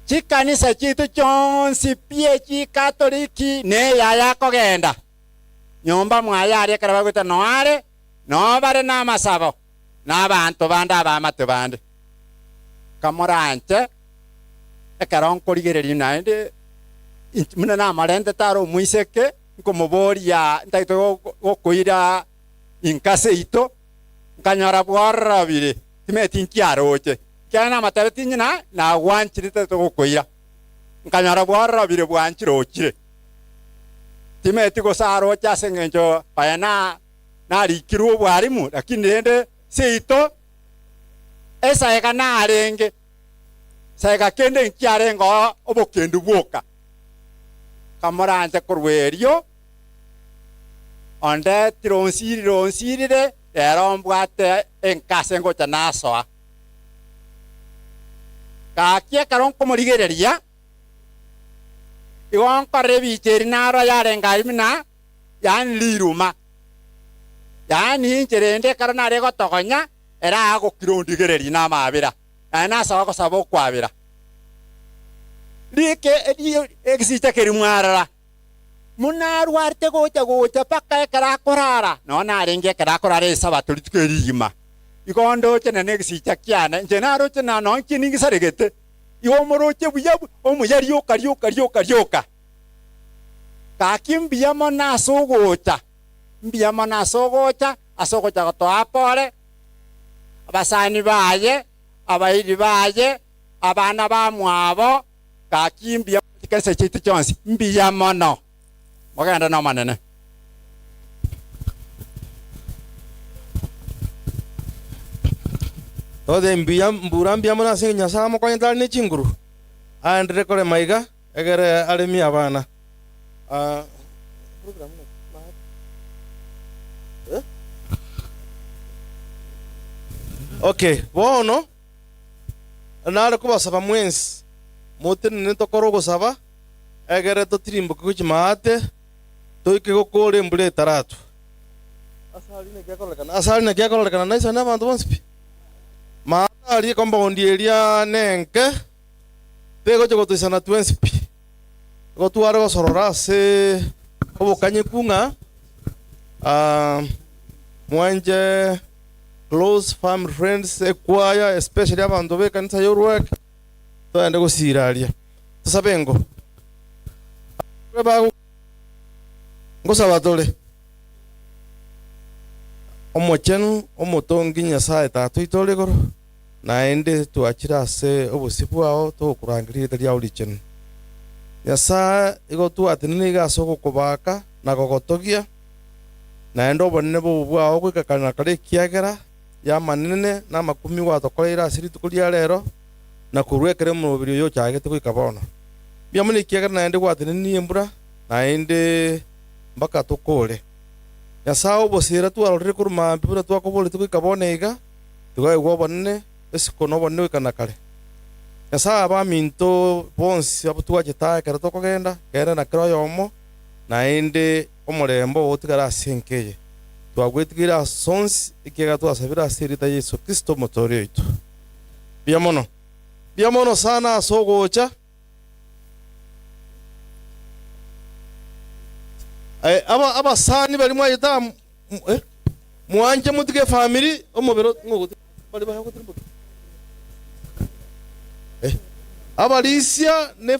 Chikanisa chiaito chionsi pi echikatoliki neyaya akogenda nyomba mwaye aria ekero bagoeta noare Noo bare namasabo, na abanto bande abaamate bande. Kamoranche, ekero nkorigereria naende, inche buna namorentete are omoiseke, nkomoboria ntagete gokoira inka seito, nkanyora bwororobire, timanyeti inki aroche. Ekiagera namotebetie ng'ina nagwanchire ntagete gokoira, nkanyora bwororobire bwanchire ochire. Timanyeti gose aroche ase engencho oye na narikirwe obwarimu, lakini rende seito esaega narenge, saega kende nkiarenge oo obokendu bwoka. Kamoranche korwa erio, onde tironsirire onsirire, rero mbwate enka ase ngocha nasoa. Gaki ekero nkomorigereria, igo nkorora ebicha eri naro yarenge ayio buna yaani riruma, yaani inche rende ekero nare gotogonya, ere agokira ondigererie namabera, naende nasoa gosaba okwabera. Rike egesicha keria mwarora, buna arwarete gocha gocha mpaka ekero akorara, nonya narenge ekero akorara esabato rituko eri rigima, igo ndoche nene egesicha kiane, inche naroche na nonya inche ningisaregete, igo omoroche buya omuya rioka rioka rioka rioka. Gaki mbuya mono ase ogocha, mbuya mono ase ogocha, ase ogocha gotoa pore, abasani baye, abairi baye, abana bamwabo, gaki mbuya mono chikanisa chiaito chionsi, mbuya mono. Mogende n'Omonene. Totebe mbuya mbura mbuya mono ase Nyasae amokonyete are ne chinguru, aenderere korema iga. Egere aremie abana. Okay, bono nare kobasaba mwensi motenene tokore ogosaba egere totirimboke gochia maate toike gokora embura etaratwa. Ase aria naki akororekana naisane abanto bonsi pi? Maate aria ecompound eria nenke. Tegocha gotoisana twensi pi. Igo tware gosorora ase. Obokanyeku ng'a ah, mwanche close family friends, ekwaya especially abanto ba ekanisa ya Orwak togende gosira aria. Tosabe engo. Ngosaba tore Omochenu omotongi Nyasae Tata oito ore igoro, naende twachire ase obosio bwao togokorangeria erieta riao richenu. Nyasae, igo twatenenire iga ase ogokobaka na gogotogia, naende obonene bobe bwao goika kare na kare ekiagera y'amanene na amakumia gwatokoreire ase rituko ria rero, na korwa ekero omoroberi oyo ochagete goika bono. Mbuya mono ekiagera naende gwatenenirie embura, naende mpaka tokore. Nyasae obosira twarorire korwa mambia buna twakoboretie goika bono iga, tigaigwa obonene, esiko na obonene goika na kare. Nyasae abaminto bonsi abwo twachete aa ekero tokogenda, genda na kera oyomo, naende omorembe oo otigare ase enka eye. Twagwetigeire ase onsi, ekiagera twasabire ase erieta Yeso Kristo Omotooria oito. Mbuya mono. Mbuya mono sana ase ogocha. Eh, aba abasani baria mwachete aa eh, mwanche motige efamiri omobere ng'ogotiga baria bagotirimboka. Eh, abarisia ne.